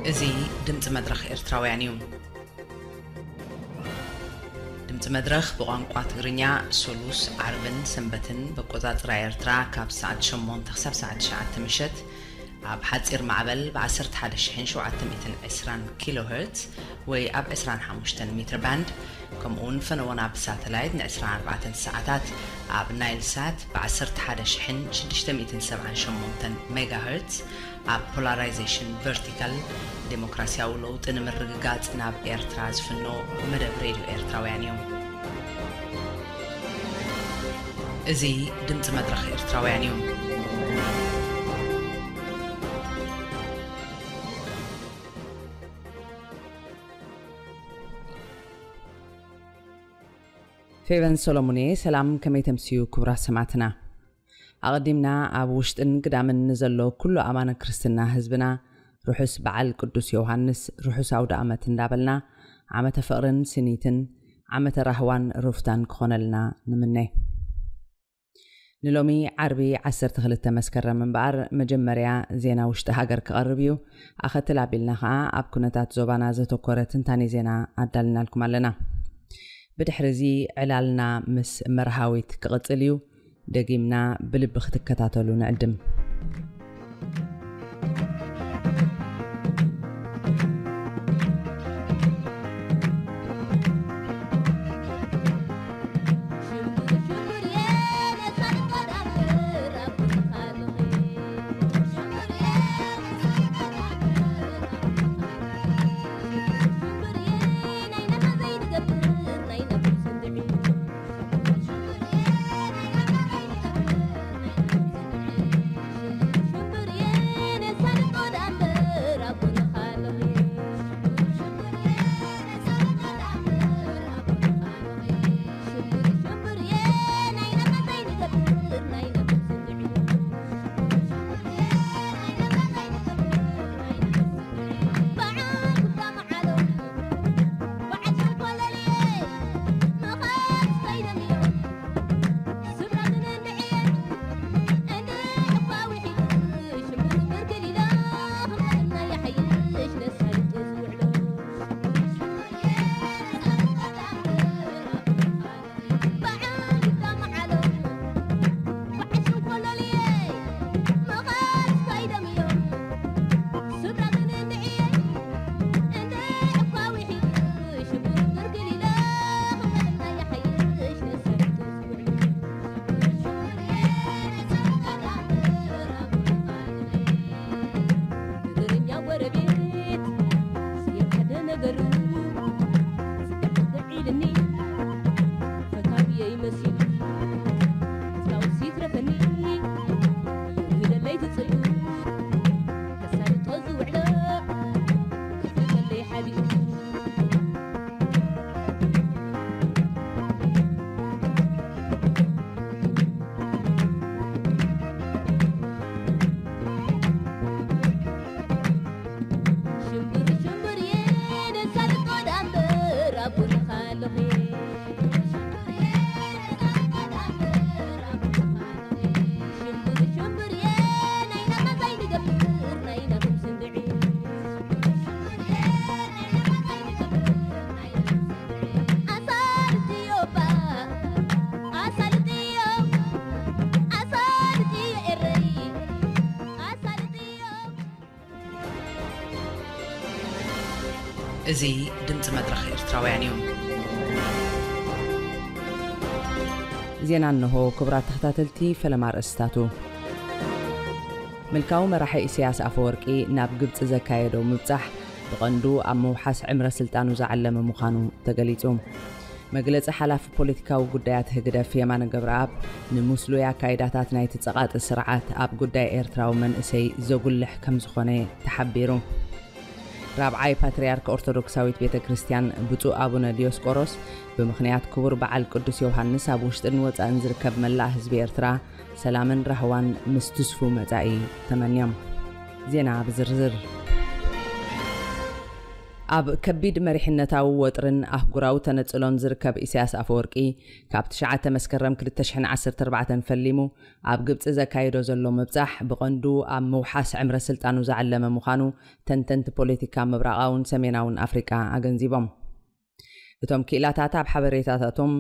እዚ ድምፂ መድረኽ ኤርትራውያን እዩ። ድምፂ መድረኽ ብቋንቋ ትግርኛ ሰሉስ፣ ዓርብን ሰንበትን ብኣቆፃፅራ ኤርትራ ካብ ሰዓት ሸሞንተ ክሳብ ሰዓት ትሽዓተ ምሸት ኣብ ሓፂር ማዕበል ብ ዓሰርተ ሓደ ሺሕን ሸውዓተ ሚእትን ዕስራን ኪሎ ሄርትዝ ወይ ኣብ ዕስራን ሓሙሽተን ሜትር ባንድ፣ ከምኡ እውን ፈነወና ብሳተላይት ን ዕስራን ኣርባዕተን ሰዓታት ኣብ ናይል ሳት ብ ዓሰርተ ሓደ ሺሕን ሽዱሽተ ሚእትን ሰብዓን ሸሞንተን ሜጋ ሄርትዝ፣ ኣብ ፖላራይዜሽን ቨርቲካል ዴሞክራሲያዊ ለውጢ ንምርግጋጽ ናብ ኤርትራ ዝፍኖ መደብ ሬድዮ ኤርትራውያን እዩ። እዚ ድምፂ መድረኽ ኤርትራውያን እዩ። ፌቨን ሰሎሞን እየ። ሰላም፣ ከመይ ተምስዩ ክቡራት ሰማዕትና? ኣቐዲምና ኣብ ውሽጥን ግዳምን ንዘሎ ኩሉ ኣማነ ክርስትና ህዝብና ርሑስ በዓል ቅዱስ ዮሃንስ፣ ርሑስ ኣውደ ኣመት እንዳበልና ዓመተ ፍቕርን ስኒትን ዓመተ ራህዋን ሩፍታን ክኾነልና ንምነ። ንሎሚ ዓርቢ ዓሰርተ ክልተ መስከረም እምበኣር መጀመርያ ዜና ውሽጢ ሃገር ክቐርብ እዩ። ኣኸትል ኣቢልና ኸኣ ኣብ ኩነታት ዞባና ዘተኮረ ትንታኔ ዜና ኣዳልናልኩም ኣለና። ብድሕሪ እዚ ዕላልና ምስ መርሃዊት ክቕጽል እዩ። ደጊምና ብልቢ ክትከታተሉ ንዕድም። እዚ ድምፂ መድረኽ ኤርትራውያን እዩ። ዜና እንሆ። ክቡራት ተኸታተልቲ፣ ፈለማ ኣርእስታቱ። ምልካዊ መራሒ ኢሳያስ ኣፈወርቂ ናብ ግብፂ ዘካየዶ ምብጻሕ ብቐንዱ ኣብ ምውሓስ ዕምረ ስልጣኑ ዝዓለመ ምዃኑ ተገሊጹ። መግለጺ ሓላፊ ፖለቲካዊ ጉዳያት ህግደፍ የማነ ገብረኣብ፣ ንሙስሉይ ኣካይዳታት ናይቲ ጸቓጢ ስርዓት ኣብ ጉዳይ ኤርትራዊ መንእሰይ ዘጉልሕ ከም ዝኾነ ተሓቢሩ። ራብዓይ ፓትርያርክ ኦርቶዶክሳዊት ቤተ ክርስቲያን ብፁዕ ኣቡነ ዲዮስቆሮስ፣ ብምኽንያት ክቡር በዓል ቅዱስ ዮሃንስ ኣብ ውሽጥን ወጻእን ዝርከብ መላእ ህዝቢ ኤርትራ ሰላምን ራህዋን ምስ ትስፉው መጻኢ ተመንዮም። ዜና ብዝርዝር። ኣብ ከቢድ መሪሕነታዊ ወጥርን ኣህጉራዊ ተነጽሎን ዝርከብ ኢሳያስ ኣፈወርቂ፣ ካብ ትሽዓተ መስከረም ክልተ ሽሕን ዓሰርተ ኣርባዕተን ፈሊሙ ኣብ ግብጺ ዘካይዶ ዘሎ ምብጻሕ፣ ብቐንዱ ኣብ ምውሓስ ዕምረ ስልጣኑ ዝዓለመ ምዃኑ ተንተንቲ ፖለቲካ ምብራቓውን ሰሜናውን ኣፍሪቃ ኣገንዚቦም። እቶም ክኢላታት ኣብ ሓበሬታታቶም፣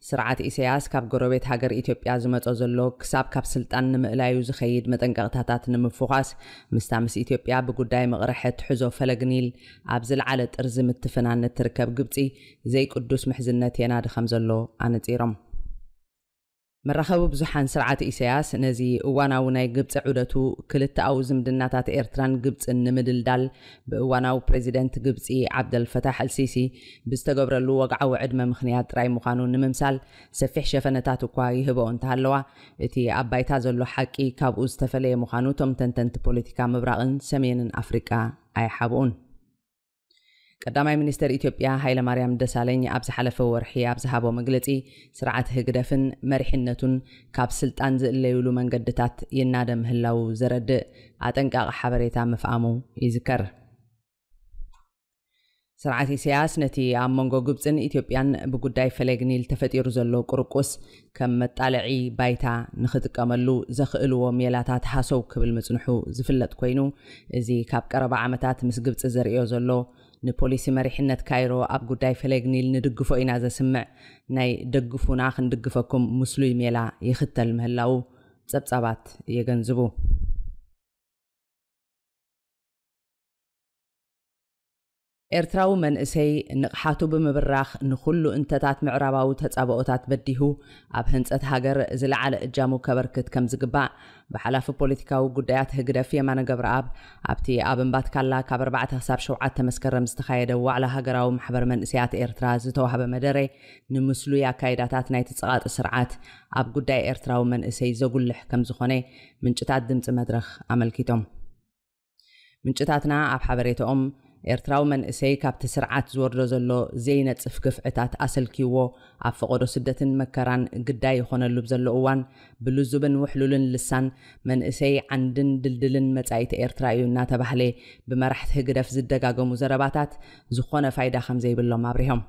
ስርዓት ኢሳያስ ካብ ጎረቤት ሃገር ኢትዮጵያ ዝመጾ ዘሎ ክሳብ ካብ ስልጣን ንምእላዩ ዝኸይድ መጠንቀቕታታት ንምፍዃስ፣ ምስታ ምስ ኢትዮጵያ ብጉዳይ ምቕርሐ ትሕዞ ፈለግ ኒል ኣብ ዝለዓለ ጥርዚ ምትፍናን እትርከብ ግብጺ፣ ዘይቅዱስ ምሕዝነት የናዲ ከም ዘሎ ኣነጺሮም። መራኸቢ ብዙሓን ስርዓት ኢሳያስ ነዚ እዋናዊ ናይ ግብጺ ዑደቱ፣ ክልተኣዊ ዝምድናታት ኤርትራን ግብጽን ንምድልዳል ብእዋናዊ ፕሬዚደንት ግብጺ ዓብደል ፈታሕ ኣልሲሲ ብዝተገብረሉ ወግዓዊ ዕድመ ምኽንያት ጥራይ ምዃኑ ንምምሳል ሰፊሕ ሸፈነታት እኳ ይህበኦ እንተሃለዋ፣ እቲ ኣብ ባይታ ዘሎ ሓቂ ካብኡ ዝተፈለየ ምዃኑ እቶም ተንተንቲ ፖለቲካ ምብራቕን ሰሜንን ኣፍሪቃ ኣይሓብኡን። ቀዳማይ ሚኒስተር ኢትዮጵያ ሃይለማርያም ደሳለኝ ኣብ ዝሓለፈ ወርሒ ኣብ ዝሃቦ መግለጺ፣ ስርዓት ህግደፍን መሪሕነቱን ካብ ስልጣን ዝእለዩሉ መንገድታት ይናደ ምህላው ዘረድእ ኣጠንቃቂ ሓበሬታ ምፍኣሙ ይዝከር። ስርዓት ኢሳያስ ነቲ ኣብ መንጎ ግብጽን ኢትዮጵያን ብጉዳይ ፈለግ ኒል ተፈጢሩ ዘሎ ቁርቁስ ከም መጣለዒ ባይታ ንኽጥቀመሉ ዘኽእልዎ ሜላታት ሃሰው ክብል ምጽንሑ ዝፍለጥ ኮይኑ፣ እዚ ካብ ቀረባ ዓመታት ምስ ግብጺ ዘርእዮ ዘሎ ንፖሊሲ መሪሕነት ካይሮ ኣብ ጉዳይ ፈለግ ኒል ንድግፎ ኢና ዘስምዕ ናይ ደግፉና ክንድግፈኩም ምስሉይ ሜላ ይኽተል ምህላው ጸብጻባት የገንዝቡ። ኤርትራዊ መንእሰይ ንቕሓቱ ብምብራኽ ንኹሉ እንተታት ምዕራባዊ ተጻብኦታት በዲሁ ኣብ ህንጸት ሃገር ዝለዓለ እጃሙ ከበርክት ከም ዝግባእ ብሓላፊ ፖለቲካዊ ጉዳያት ህግደፍ የማነ ገብረኣብ ኣብቲ ኣብ እምባትካላ ካብ ኣርባዕተ ክሳብ ሸውዓተ መስከረም ዝተኻየደ ዋዕላ ሃገራዊ ማሕበር መንእሰያት ኤርትራ ዝተዋህበ መደረ ንምስሉይ ኣካይዳታት ናይቲ ጸቓጢ ስርዓት ኣብ ጉዳይ ኤርትራዊ መንእሰይ ዘጉልሕ ከም ዝኾነ ምንጭታት ድምጺ መድረኽ ኣመልኪቶም። ምንጭታትና ኣብ ሓበሬታኦም፣ ኤርትራዊ መንእሰይ ካብቲ ስርዓት ዝወርዶ ዘሎ ዘይነጽፍ ግፍዕታት ኣሰልኪዎ ኣብ ፈቐዶ ስደትን መከራን ግዳይ ይኾነሉ ብዘሎ እዋን፣ ብልዙብን ውሕሉልን ልሳን መንእሰይ ዓንድን ድልድልን መጻኢት ኤርትራ እዩ እናተባህለ ብመራሕቲ ህግደፍ ዝደጋገሙ ዘረባታት ዝኾነ ፋይዳ ከም ዘይብሎም ኣብሪሆም።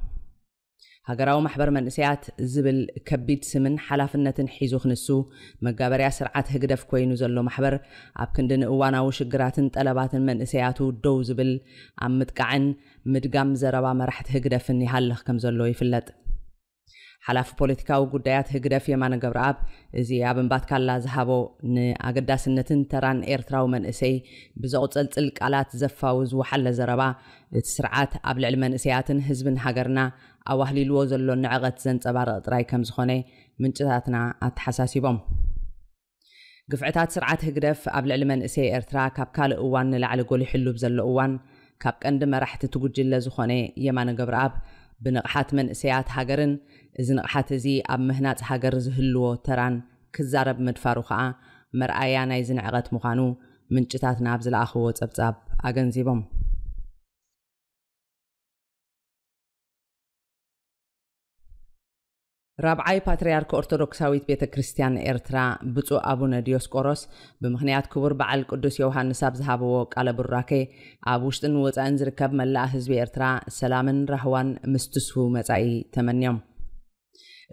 ሃገራዊ ማሕበር መንእሰያት ዝብል ከቢድ ስምን ሓላፍነትን ሒዙ ክንሱ መጋበርያ ስርዓት ህግደፍ ኮይኑ ዘሎ ማሕበር፣ ኣብ ክንዲ ንእዋናዊ ሽግራትን ጠለባትን መንእሰያቱ ደው ዝብል፣ ኣብ ምጥቃዕን ምድጋም ዘረባ መራሕቲ ህግደፍን ይሃልኽ ከም ዘሎ ይፍለጥ። ሓላፊ ፖለቲካዊ ጉዳያት ህግደፍ የማነ ገብረኣብ፣ እዚ ኣብ እምባትካላ ዝሃቦ ንኣገዳስነትን ተራን ኤርትራዊ መንእሰይ ብዘቑጸልጽል ቃላት ዘፋውዝ ወሓለ ዘረባ፣ እቲ ስርዓት ኣብ ልዕሊ መንእሰያትን ህዝብን ሃገርና ኣዋህሊልዎ ዘሎ ንዕቐት ዘንጸባርቕ ጥራይ ከም ዝኾነ ምንጭታትና ኣተሓሳሲቦም። ግፍዕታት ስርዓት ህግደፍ ኣብ ልዕሊ መንእሰይ ኤርትራ ካብ ካልእ እዋን ንላዕሊ ጎሊሕሉ ብዘሎ እዋን፣ ካብ ቀንዲ መራሕቲ እቲ ጉጅለ ዝኾነ የማነ ገብረኣብ፣ ብንቕሓት መንእሰያት ሃገርን እዚ ንቕሓት እዚ ኣብ ምህናጽ ሃገር ዝህልዎ ተራን ክዛረብ ምድፋሩ ከኣ መርኣያ ናይዚ ንዕቐት ምዃኑ ምንጭታትና ኣብ ዝለኣኽዎ ጸብጻብ ኣገንዚቦም። ራብዓይ ፓትርያርክ ኦርቶዶክሳዊት ቤተ ክርስቲያን ኤርትራ ብፁዕ ኣቡነ ዲዮስቆሮስ ብምኽንያት ክቡር በዓል ቅዱስ ዮሃንስ ኣብ ዝሃብዎ ቃለ ቡራኬ፣ ኣብ ውሽጥን ወጻእን ዝርከብ መላእ ህዝቢ ኤርትራ ሰላምን ራህዋን ምስ ትስፉው መጻኢ ተመንዮም።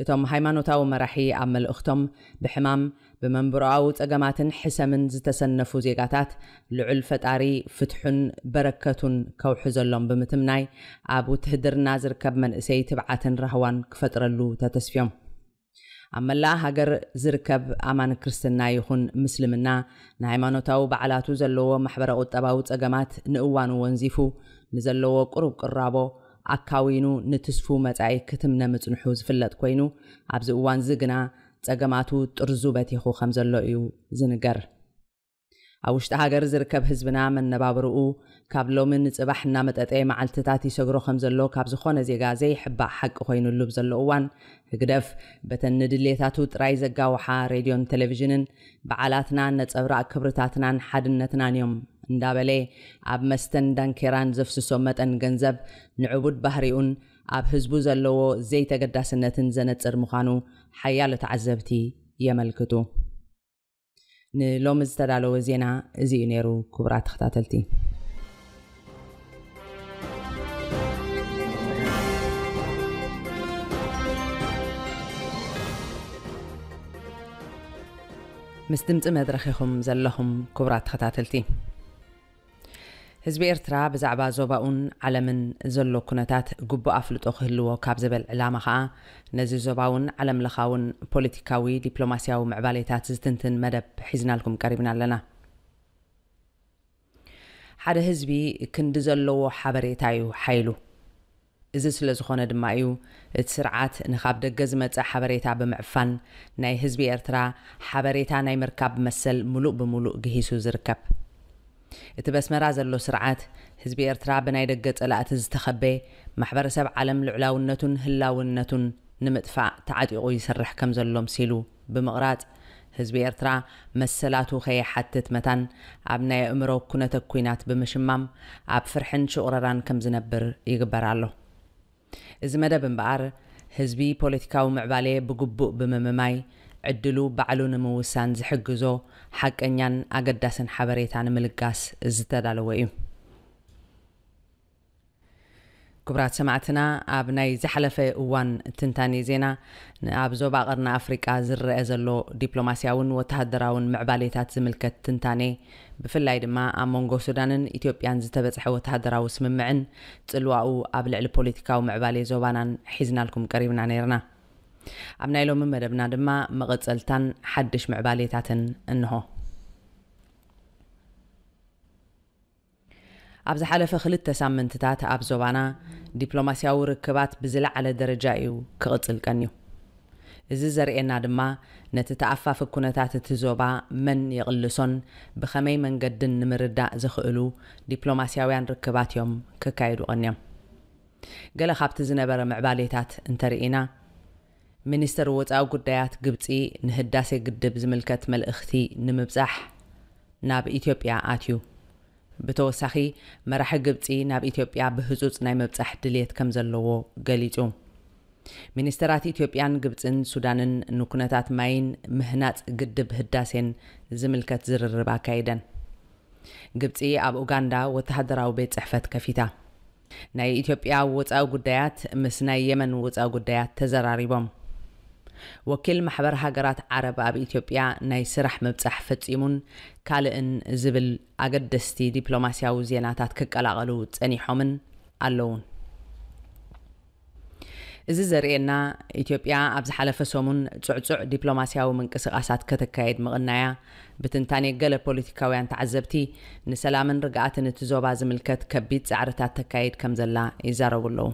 እቶም ሃይማኖታዊ መራሒ ኣብ መልእኽቶም፣ ብሕማም፣ ብመንብሮኣዊ ጸገማትን ሕሰምን ዝተሰነፉ ዜጋታት ልዑል ፈጣሪ ፍትሑን በረከቱን ከውሕዘሎም ብምትምናይ፣ ኣብ ውትህድርና ዝርከብ መንእሰይ ትብዓትን ራህዋን ክፈጥረሉ ተተስፍዮም። ኣብ መላእ ሃገር ዝርከብ ኣማኒ ክርስትና ይኹን ምስልምና ንሃይማኖታዊ በዓላቱ ዘለዎ ማሕበረ ቁጠባዊ ጸገማት ንእዋኑ ወንዚፉ ንዘለዎ ቅሩብ ቅራቦ ኣካዊኑ ንትስፉው መጻኢ ክትምነ ምጽንሑ ዝፍለጥ ኮይኑ፣ ኣብዚ እዋንዚ ግና ጸገማቱ ጥርዙ በቲኹ ከም ዘሎ እዩ ዝንገር። ኣብ ውሽጢ ሃገር ዝርከብ ህዝብና መነባብርኡ ካብ ሎሚ ንጽባሕ እናመጠጠ መዓልትታት ይሰግሮ ከም ዘሎ ካብ ዝኾነ ዜጋ ዘይሕባእ ሓቂ ኮይኑሉ ብዘሎ እዋን፣ ህግደፍ በተን ንድሌታቱ ጥራይ ዘጋውሓ ሬድዮን ቴሌቪዥንን በዓላትና ነጸብራቕ ክብርታትናን ሓድነትናን እዮም እንዳበለ ኣብ መስተን ዳንኬራን ዘፍስሶ መጠን ገንዘብ ንዕቡድ ባህሪኡን ኣብ ህዝቡ ዘለዎ ዘይተገዳስነትን ዘነጽር ምዃኑ ሓያሎ ተዓዘብቲ የመልክቱ። ንሎሚ ዝተዳለወ ዜና እዚ እዩ ነይሩ። ክቡራት ተኸታተልቲ፣ ምስ ድምፂ መድረኽ ኢኹም ዘለኹም ክቡራት ተኸታተልቲ። ህዝቢ ኤርትራ ብዛዕባ ዞባኡን ዓለምን ዘሎ ኩነታት ግቡእ ኣፍልጦ ክህልዎ ካብ ዝብል ዕላማ ከኣ ነዚ ዞባውን ዓለምለኻውን ፖለቲካዊ ዲፕሎማስያዊ ምዕባሌታት ዝትንትን መደብ ሒዝናልኩም ቀሪብና ኣለና። ሓደ ህዝቢ ክንዲ ዘለዎ ሓበሬታ እዩ ሓይሉ። እዚ ስለ ዝኾነ ድማ እዩ እቲ ስርዓት ንኻብ ደገ ዝመጽእ ሓበሬታ ብምዕፋን ናይ ህዝቢ ኤርትራ ሓበሬታ ናይ ምርካብ መሰል ምሉእ ብምሉእ ግሂሱ ዝርከብ። እቲ በስመራ ዘሎ ስርዓት ህዝቢ ኤርትራ ብናይ ደገ ጸላእቲ ዝተኸበ፣ ማሕበረሰብ ዓለም ልዑላውነቱን ህላውነቱን ንምጥፋእ ተዓጢቑ ይሰርሕ ከም ዘሎ ምሲሉ ብምቕራጽ ህዝቢ ኤርትራ መሰላቱ ከይሓትት መታን ኣብ ናይ ኣእምሮ ኩነተ ኲናት ብምሽማም ኣብ ፍርሕን ሽቑረራን ከም ዝነብር ይግበር ኣሎ። እዚ መደብ እምበኣር ህዝቢ ፖለቲካዊ ምዕባሌ ብግቡእ ብምምማይ ዕድሉ ባዕሉ ንምውሳን ዝሕግዞ ሓቀኛን ኣገዳስን ሓበሬታ ንምልጋስ ዝተዳለወ እዩ። ክቡራት ሰማዕትና፣ ኣብ ናይ ዝሓለፈ እዋን ትንታኔ ዜና፣ ኣብ ዞባ ቀርኒ ኣፍሪቃ ዝረአ ዘሎ ዲፕሎማስያውን ወተሃደራውን ምዕባሌታት ዝምልከት ትንታኔ፣ ብፍላይ ድማ ኣብ መንጎ ሱዳንን ኢትዮጵያን ዝተበጽሐ ወተሃደራዊ ስምምዕን ጽልዋኡ ኣብ ልዕሊ ፖለቲካዊ ምዕባሌ ዞባናን ሒዝናልኩም ቀሪብና ነይርና። ኣብ ናይ ሎሚ መደብና ድማ መቐጸልታን ሓድሽ ምዕባሌታትን እንሆ። ኣብ ዝሓለፈ ክልተ ሳምንትታት ኣብ ዞባና ዲፕሎማስያዊ ርክባት ብዝለዓለ ደረጃ እዩ ክቕጽል ቀንዩ። እዚ ዘርእየና ድማ ነቲ ተኣፋፊ ኩነታት እቲ ዞባ መን ይቕልሶን ብኸመይ መንገድን ንምርዳእ ዘኽእሉ ዲፕሎማስያውያን ርክባት እዮም ክካየዱ ቀንዮም። ገለ ካብቲ ዝነበረ ምዕባሌታት እንተርኢና፣ ሚኒስተር ወጻኢ ጉዳያት ግብጺ ንህዳሴ ግድብ ዝምልከት መልእኽቲ ንምብጻሕ ናብ ኢትዮጵያ ኣትዩ። ብተወሳኺ፣ መራሒ ግብጺ ናብ ኢትዮጵያ ብህጹጽ ናይ ምብጻሕ ድልየት ከም ዘለዎ ገሊጹ። ሚኒስተራት ኢትዮጵያን ግብጽን ሱዳንን ንኩነታት ማይን ምህናጽ ግድብ ህዳሴን ዝምልከት ዝርርብ ኣካይደን። ግብጺ ኣብ ኡጋንዳ ወተሃደራዊ ቤት ጽሕፈት ከፊታ። ናይ ኢትዮጵያ ወጻኢ ጉዳያት ምስ ናይ የመን ወጻኢ ጉዳያት ተዘራሪቦም። ወኪል ማሕበር ሃገራት ዓረብ ኣብ ኢትዮጵያ ናይ ስራሕ ምብጻሕ ፈጺሙን ካልእን ዝብል ኣገደስቲ ዲፕሎማስያዊ ዜናታት ክቀላቐሉ ጸኒሖምን ኣለውን። እዚ ዘርእየና፣ ኢትዮጵያ ኣብ ዝሓለፈ ሰሙን ጽዕጹዕ ዲፕሎማስያዊ ምንቅስቓሳት ከተካየድ ምቕናያ፣ ብትንታኔ ገለ ፖለቲካውያን ተዓዘብቲ፣ ንሰላምን ርግኣትን እቲ ዞባ ዝምልከት ከቢድ ጻዕርታት ተካይድ ከም ዘላ ይዛረቡ ኣለዉ።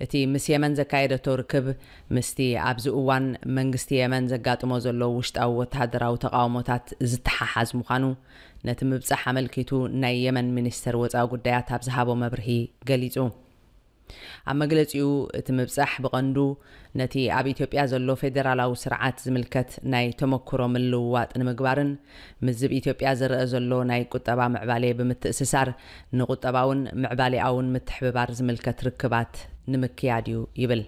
እቲ ምስ የመን ዘካየደቶ ርክብ፣ ምስቲ ኣብዚ እዋን መንግስቲ የመን ዘጋጥሞ ዘሎ ውሽጣዊ ወተሃደራዊ ተቓውሞታት ዝተሓሓዝ ምዃኑ፣ ነቲ ምብጻሕ ኣመልኪቱ ናይ የመን ሚኒስተር ወጻኢ ጉዳያት ኣብ ዝሃቦ መብርሂ ገሊጹ። ኣብ መግለጺኡ፣ እቲ ምብጻሕ ብቐንዱ ነቲ ኣብ ኢትዮጵያ ዘሎ ፌደራላዊ ስርዓት ዝምልከት ናይ ተመክሮ ምልውዋጥ ንምግባርን፣ ምስዚ ኣብ ኢትዮጵያ ዝረኣ ዘሎ ናይ ቁጠባ ምዕባሌ ብምትእስሳር፣ ንቁጠባውን ምዕባሌኣውን ምትሕብባር ዝምልከት ርክባት ንምክያድ እዩ ይብል።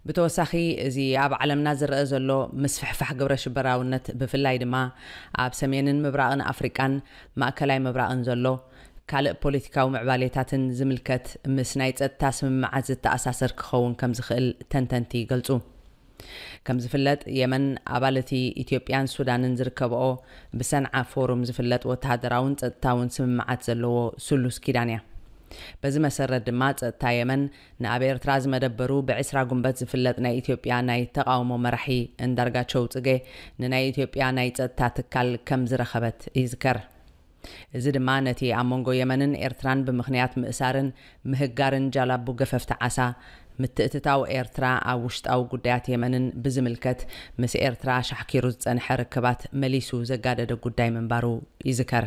ብተወሳኺ፣ እዚ ኣብ ዓለምና ዝረኣ ዘሎ ምስፍሕፋሕ ግብረ ሽበራውነት፣ ብፍላይ ድማ ኣብ ሰሜንን ምብራቕን ኣፍሪቃን ማእከላይ ምብራቕን ዘሎ ካልእ ፖለቲካዊ ምዕባሌታትን ዝምልከት፣ ምስ ናይ ጸጥታ ስምምዓት ዝተኣሳሰር ክኸውን ከም ዝኽእል ተንተንቲ ይገልጹ። ከም ዝፍለጥ፣ የመን ኣባል እቲ ኢትዮጵያን ሱዳንን ዝርከብኦ ብሰንዓ ፎሩም ዝፍለጥ ወተሃደራውን ጸጥታውን ስምምዓት ዘለዎ ስሉስ ኪዳን እያ። በዚ መሰረት ድማ፣ ጸጥታ የመን ንኣብ ኤርትራ ዝመደበሩ ብዕስራ ጉንበት ዝፍለጥ ናይ ኢትዮጵያ ናይ ተቓውሞ መራሒ እንዳርጋቸው ጽጌ ንናይ ኢትዮጵያ ናይ ጸጥታ ትካል ከም ዝረኸበት ይዝከር። እዚ ድማ ነቲ ኣብ መንጎ የመንን ኤርትራን ብምኽንያት ምእሳርን ምህጋርን ጃላቡ ገፈፍቲ ዓሳ ምትእትታው ኤርትራ ኣብ ውሽጣዊ ጉዳያት የመንን ብዝምልከት ምስ ኤርትራ ሻሕኪሩ ዝጸንሐ ርክባት መሊሱ ዘጋደደ ጉዳይ ምንባሩ ይዝከር።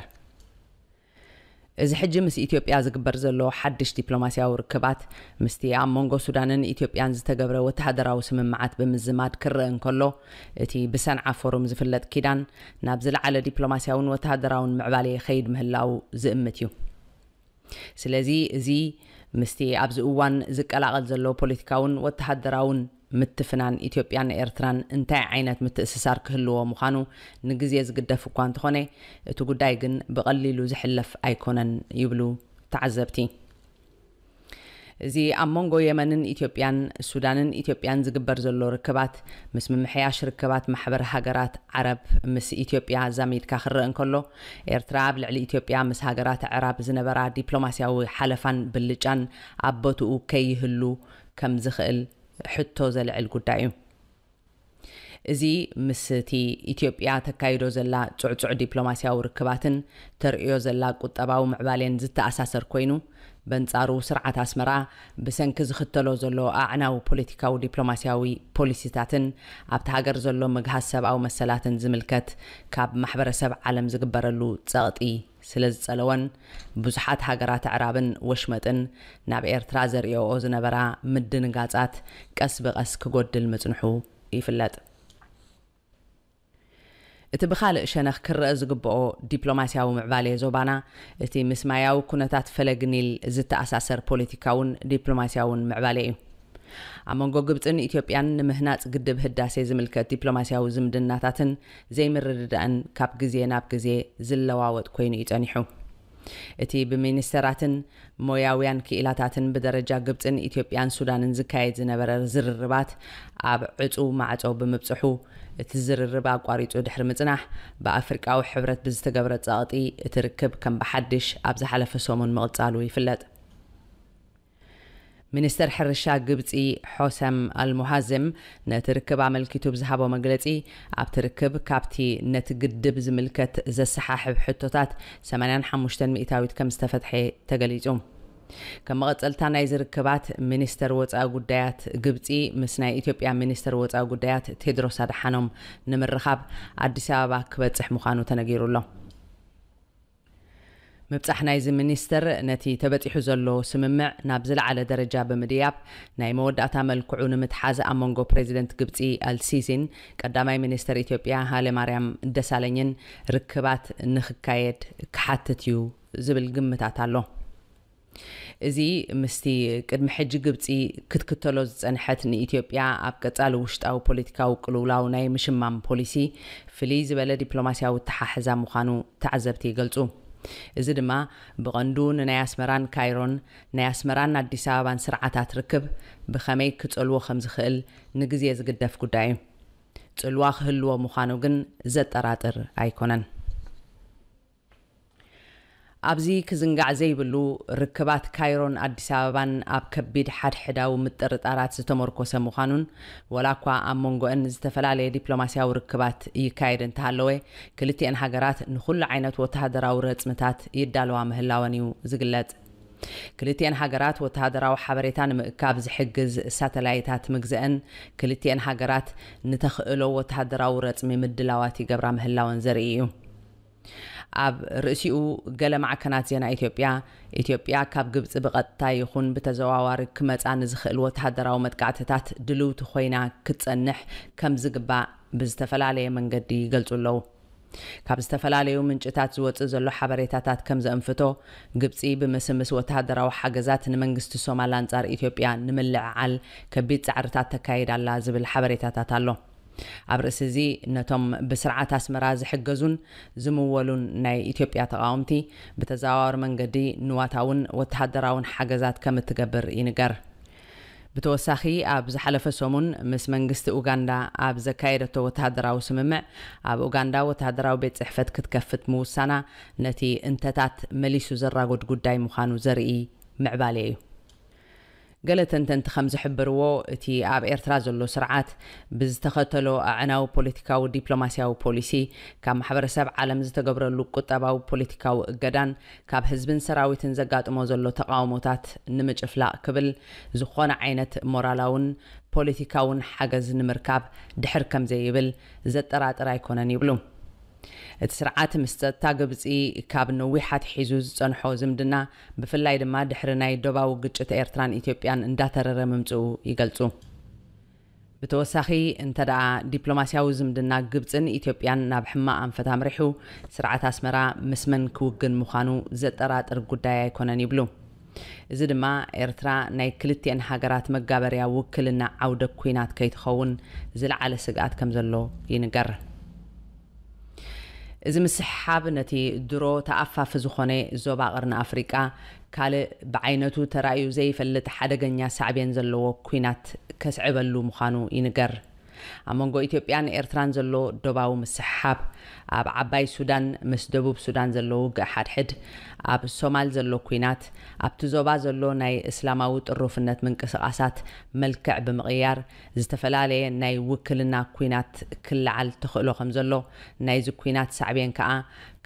እዚ ሕጂ ምስ ኢትዮጵያ ዝግበር ዘሎ ሓድሽ ዲፕሎማስያዊ ርክባት፣ ምስቲ ኣብ መንጎ ሱዳንን ኢትዮጵያን ዝተገብረ ወተሃደራዊ ስምምዓት ብምዝማድ ክረአ እንከሎ፣ እቲ ብሰንዓ ፎሩም ዝፍለጥ ኪዳን ናብ ዝለዓለ ዲፕሎማስያውን ወተሃደራውን ምዕባሌ ይኸይድ ምህላው ዝእምት እዩ። ስለዚ፣ እዚ ምስቲ ኣብዚ እዋን ዝቀላቐል ዘሎ ፖለቲካውን ወተሃደራውን ምትፍናን ኢትዮጵያን ኤርትራን እንታይ ዓይነት ምትእስሳር ክህልዎ ምዃኑ ንግዜ ዝግደፍ እኳ እንተኾነ፣ እቲ ጉዳይ ግን ብቐሊሉ ዝሕለፍ ኣይኮነን ይብሉ ተዓዘብቲ። እዚ ኣብ መንጎ የመንን ኢትዮጵያን፣ ሱዳንን ኢትዮጵያን ዝግበር ዘሎ ርክባት፣ ምስ ምምሕያሽ ርክባት ማሕበር ሃገራት ዓረብ ምስ ኢትዮጵያ ኣዛሚድካ ክረአ እንከሎ፣ ኤርትራ ኣብ ልዕሊ ኢትዮጵያ ምስ ሃገራት ኣዕራብ ዝነበራ ዲፕሎማስያዊ ሓለፋን ብልጫን ኣብ ቦትኡ ከይህሉ ከም ዝኽእል ሕቶ ዘልዕል ጉዳይ እዩ። እዚ ምስቲ ኢትዮጵያ ተካይዶ ዘላ ጽዕጹዕ ዲፕሎማስያዊ ርክባትን ተርእዮ ዘላ ቁጠባዊ ምዕባሌን ዝተኣሳሰር ኮይኑ፣ በንጻሩ ስርዓት ኣስመራ ብሰንኪ ዝኽተሎ ዘሎ ኣዕናዊ ፖለቲካዊ ዲፕሎማስያዊ ፖሊሲታትን ኣብቲ ሃገር ዘሎ ምግሃስ ሰብኣዊ መሰላትን ዝምልከት ካብ ማሕበረሰብ ዓለም ዝግበረሉ ጸቕጢ ስለ ዝጸለወን፣ ብዙሓት ሃገራት ኣዕራብን ወሽመጥን ናብ ኤርትራ ዘርእዮኦ ዝነበራ ምድንጋጻት ቀስ ብቐስ ክጎድል ምጽንሑ ይፍለጥ። እቲ ብኻልእ ሸነኽ ክረአ ዝግብኦ ዲፕሎማስያዊ ምዕባሌ ዞባና፣ እቲ ምስ ማያዊ ኩነታት ፈለግ ኒል ዝተኣሳሰር ፖለቲካውን ዲፕሎማስያውን ምዕባሌ እዩ። ኣብ መንጎ ግብጽን ኢትዮጵያን ንምህናጽ ግድብ ህዳሴ ዝምልከት ዲፕሎማስያዊ ዝምድናታትን ዘይምርድዳእን ካብ ግዜ ናብ ግዜ ዝለዋወጥ ኮይኑ እዩ ጸኒሑ። እቲ ብሚኒስተራትን ሞያውያን ክኢላታትን ብደረጃ ግብጽን ኢትዮጵያን ሱዳንን ዝካየድ ዝነበረ ዝርርባት ኣብ ዕጹው ማዕጾ ብምብጽሑ፣ እቲ ዝርርብ ኣቋሪጹ ድሕሪ ምጽናሕ፣ ብኣፍሪቃዊ ሕብረት ብዝተገብረ ጸቕጢ እቲ ርክብ ከም ብሓድሽ ኣብ ዝሓለፈ ሰሙን ምቕጻሉ ይፍለጥ። ሚኒስተር ሕርሻ ግብጺ ሖሰም ኣልሙሃዝም ነቲ ርክብ ኣመልኪቱ ብዝሃቦ መግለጺ፣ ኣብቲ ርክብ ካብቲ ነቲ ግድብ ዝምልከት ዘሰሓሕብ ሕቶታት ሰማንያን ሓሙሽተን ሚእታዊት ከም ዝተፈትሐ ተገሊጹ። ከም መቐጸልታ ናይዚ ርክባት፣ ሚኒስተር ወጻኢ ጉዳያት ግብጺ ምስ ናይ ኢትዮጵያ ሚኒስተር ወጻኢ ጉዳያት ቴድሮስ ኣድሓኖም ንምርኻብ ኣዲስ ኣበባ ክበጽሕ ምዃኑ ተነጊሩ ኣሎ። ምብጻሕ ናይዚ ሚኒስተር ነቲ ተበጺሑ ዘሎ ስምምዕ ናብ ዝለዓለ ደረጃ ብምድያብ፣ ናይ መወዳእታ መልክዑ ንምትሓዝ ኣብ መንጎ ፕሬዚደንት ግብጺ ኣልሲሲን ቀዳማይ ሚኒስተር ኢትዮጵያ ሃይለማርያም ደሳለኝን ርክባት ንኽካየድ ክሓትት እዩ ዝብል ግምታት ኣሎ። እዚ ምስቲ ቅድሚ ሕጂ ግብጺ ክትክተሎ ዝጸንሐት ንኢትዮጵያ ኣብ ቀጻሊ ውሽጣዊ ፖለቲካዊ ቅልውላው ናይ ምሽማም ፖሊሲ ፍልይ ዝበለ ዲፕሎማስያዊ ኣተሓሕዛ ምዃኑ ተዓዘብቲ ይገልጹ። እዚ ድማ ብቐንዱ ንናይ ኣስመራን ካይሮን፣ ናይ ኣስመራን ኣዲስ ኣበባን ስርዓታት ርክብ ብኸመይ ክጸልዎ ከም ዝኽእል ንግዜ ዝግደፍ ጉዳይ እዩ። ጽልዋ ክህልዎ ምዃኑ ግን ዘጠራጥር ኣይኮነን። ኣብዚ ክዝንጋዕ ዘይብሉ፣ ርክባት ካይሮን ኣዲስ ኣበባን ኣብ ከቢድ ሓድሕዳዊ ምጥርጣራት ዝተመርኮሰ ምዃኑን፣ ወላ እኳ ኣብ መንጎአን ዝተፈላለየ ዲፕሎማስያዊ ርክባት ይካየድ እንተሃለወ፣ ክልቲአን ሃገራት ንኹሉ ዓይነት ወተሃደራዊ ረጽምታት ይዳለዋ ምህላወን እዩ ዝግለጽ። ክልቲአን ሃገራት ወተሃደራዊ ሓበሬታ ንምእካብ ዝሕግዝ ሳተላይታት ምግዘአን፣ ክልቲአን ሃገራት ንተኽእሎ ወተሃደራዊ ረጽሚ ምድላዋት ይገብራ ምህላወን ዘርኢ እዩ። ኣብ ርእሲኡ፣ ገለ ማዕከናት ዜና ኢትዮጵያ፣ ኢትዮጵያ ካብ ግብጺ ብቐጥታ ይኹን ብተዘዋዋሪ ክመጻ ንዝኽእል ወተሃደራዊ መጥቃዕትታት ድልውቲ ኮይና ክትጸንሕ ከም ዝግባእ ብዝተፈላለየ መንገዲ ይገልጹ ኣለዉ። ካብ ዝተፈላለዩ ምንጭታት ዝወጽእ ዘሎ ሓበሬታታት ከም ዘእንፍቶ፣ ግብጺ ብምስምስ ወተሃደራዊ ሓገዛት ንመንግስቲ ሶማል ኣንጻር ኢትዮጵያ ንምልዕዓል ከቢድ ጻዕርታት ተካይድ ኣላ ዝብል ሓበሬታታት ኣሎ። ኣብ ርእሲ እዚ፣ ነቶም ብስርዓት ኣስመራ ዝሕገዙን ዝምወሉን ናይ ኢትዮጵያ ተቓወምቲ፣ ብተዘዋዋሪ መንገዲ ንዋታውን ወተሃደራውን ሓገዛት ከም እትገብር ይንገር። ብተወሳኺ፣ ኣብ ዝሓለፈ ሰሙን ምስ መንግስቲ ኡጋንዳ ኣብ ዘካየደቶ ወተሃደራዊ ስምምዕ፣ ኣብ ኡጋንዳ ወተሃደራዊ ቤት ጽሕፈት ክትከፍት ምውሳና፣ ነቲ እንተታት መሊሱ ዘራጉድ ጉዳይ ምዃኑ ዘርኢ ምዕባሌ እዩ። ገለ ተንተንቲ ከም ዝሕብርዎ፣ እቲ ኣብ ኤርትራ ዘሎ ስርዓት ብዝተኸተሎ ኣዕናዊ ፖለቲካዊ ዲፕሎማስያዊ ፖሊሲ፣ ካብ ማሕበረሰብ ዓለም ዝተገብረሉ ቁጠባዊ ፖለቲካዊ እገዳን ካብ ህዝብን ሰራዊትን ዘጋጥሞ ዘሎ ተቓውሞታት ንምጭፍላቕ ክብል፣ ዝኾነ ዓይነት ሞራላውን ፖለቲካውን ሓገዝ ንምርካብ ድሕር ከም ዘይብል ዘጠራጥር ኣይኮነን ይብሉ። እቲ ስርዓት ምስ ጸጥታ ግብጺ ካብ ነዊሕ ኣትሒዙ ዝጸንሖ ዝምድና፣ ብፍላይ ድማ ድሕሪ ናይ ዶባዊ ግጭት ኤርትራን ኢትዮጵያን እንዳተረረ ምምጽኡ ይገልጹ። ብተወሳኺ፣ እንተ ደኣ ዲፕሎማስያዊ ዝምድና ግብጽን ኢትዮጵያን ናብ ሕማቕ ኣንፈት ኣምሪሑ፣ ስርዓት ኣስመራ ምስ መን ክውግን ምዃኑ ዘጠራጥር ጉዳይ ኣይኮነን ይብሉ። እዚ ድማ፣ ኤርትራ ናይ ክልቲአን ሃገራት መጋበርያ ውክልና ዓውደ ኲናት ከይትኸውን ዝለዓለ ስግኣት ከም ዘሎ ይንገር። እዚ ምስሕሓብ ነቲ ድሮ ተኣፋፊ ዝኾነ ዞባ ቀርኒ ኣፍሪቃ ካልእ ብዓይነቱ ተራእዩ ዘይፈልጥ ሓደገኛ ሳዕቤን ዘለዎ ኲናት ከስዕበሉ ምዃኑ ይንገር። ኣብ መንጎ ኢትዮጵያን ኤርትራን ዘሎ ዶባዊ ምስሕሓብ፣ ኣብ ዓባይ ሱዳን ምስ ደቡብ ሱዳን ዘሎ ውግእ ሓድሕድ፣ ኣብ ሶማል ዘሎ ኲናት፣ ኣብቲ ዞባ ዘሎ ናይ እስላማዊ ጥሩፍነት ምንቅስቓሳት መልክዕ ብምቕያር፣ ዝተፈላለየ ናይ ውክልና ኲናት ክለዓል ተኽእሎ ከም ዘሎ፣ ናይዚ ኲናት ሳዕቤን ከኣ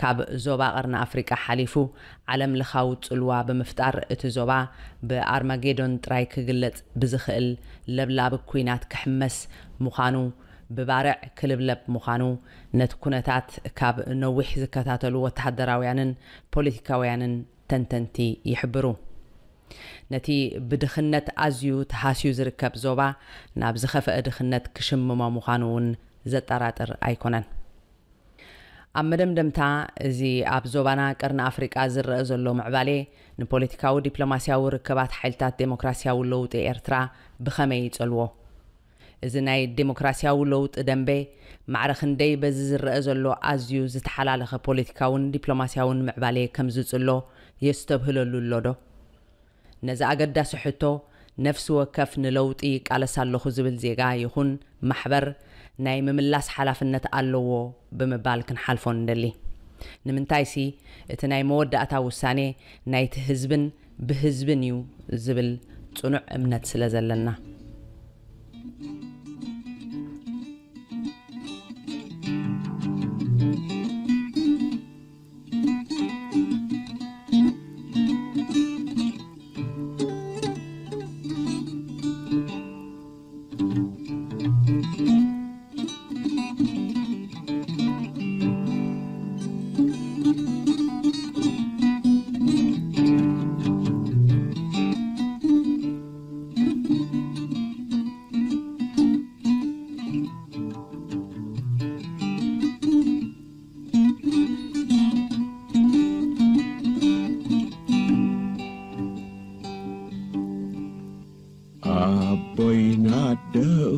ካብ ዞባ ቀርኒ ኣፍሪቃ ሓሊፉ ዓለም ለኻዊ ጽልዋ ብምፍጣር፣ እቲ ዞባ ብኣርማጌዶን ጥራይ ክግለጽ ብዝኽእል ለብላብ ኲናት ክሕመስ ምዃኑ፣ ብባርዕ ክልብለብ ምዃኑ፣ ነቲ ኩነታት ካብ ነዊሕ ዝከታተሉ ወተሃደራውያንን ፖለቲካውያንን ተንተንቲ ይሕብሩ። ነቲ ብድኽነት ኣዝዩ ተሃስዩ ዝርከብ ዞባ ናብ ዝኸፍአ ድኽነት ክሽምሞ ምዃኑ እውን ዘጠራጥር ኣይኮነን። ኣብ መደምደምታ፣ እዚ ኣብ ዞባና ቀርኒ ኣፍሪቃ ዝረአ ዘሎ ምዕባሌ ንፖለቲካዊ ዲፕሎማስያዊ ርክባት ሓይልታት ዴሞክራስያዊ ለውጢ ኤርትራ ብኸመይ ይጸልዎ? እዚ ናይ ዴሞክራስያዊ ለውጢ ደንበ ማዕረ ክንደይ በዚ ዝረአ ዘሎ ኣዝዩ ዝተሓላለኸ ፖለቲካውን ዲፕሎማስያውን ምዕባሌ ከም ዝጽሎ የስተብህለሉ ኣሎ ዶ? ነዚ ኣገዳሲ ሕቶ፣ ነፍሲ ወከፍ ንለውጢ ይቃለስ ኣለኹ ዝብል ዜጋ ይኹን ማሕበር ናይ ምምላስ ሓላፍነት ኣለዎ ብምባል ክንሓልፎ ንደሊ። ንምንታይሲ፣ እቲ ናይ መወዳእታ ውሳኔ ናይቲ ህዝብን ብህዝብን እዩ ዝብል ጽኑዕ እምነት ስለ ዘለና። ኣቦይና ኣደኡ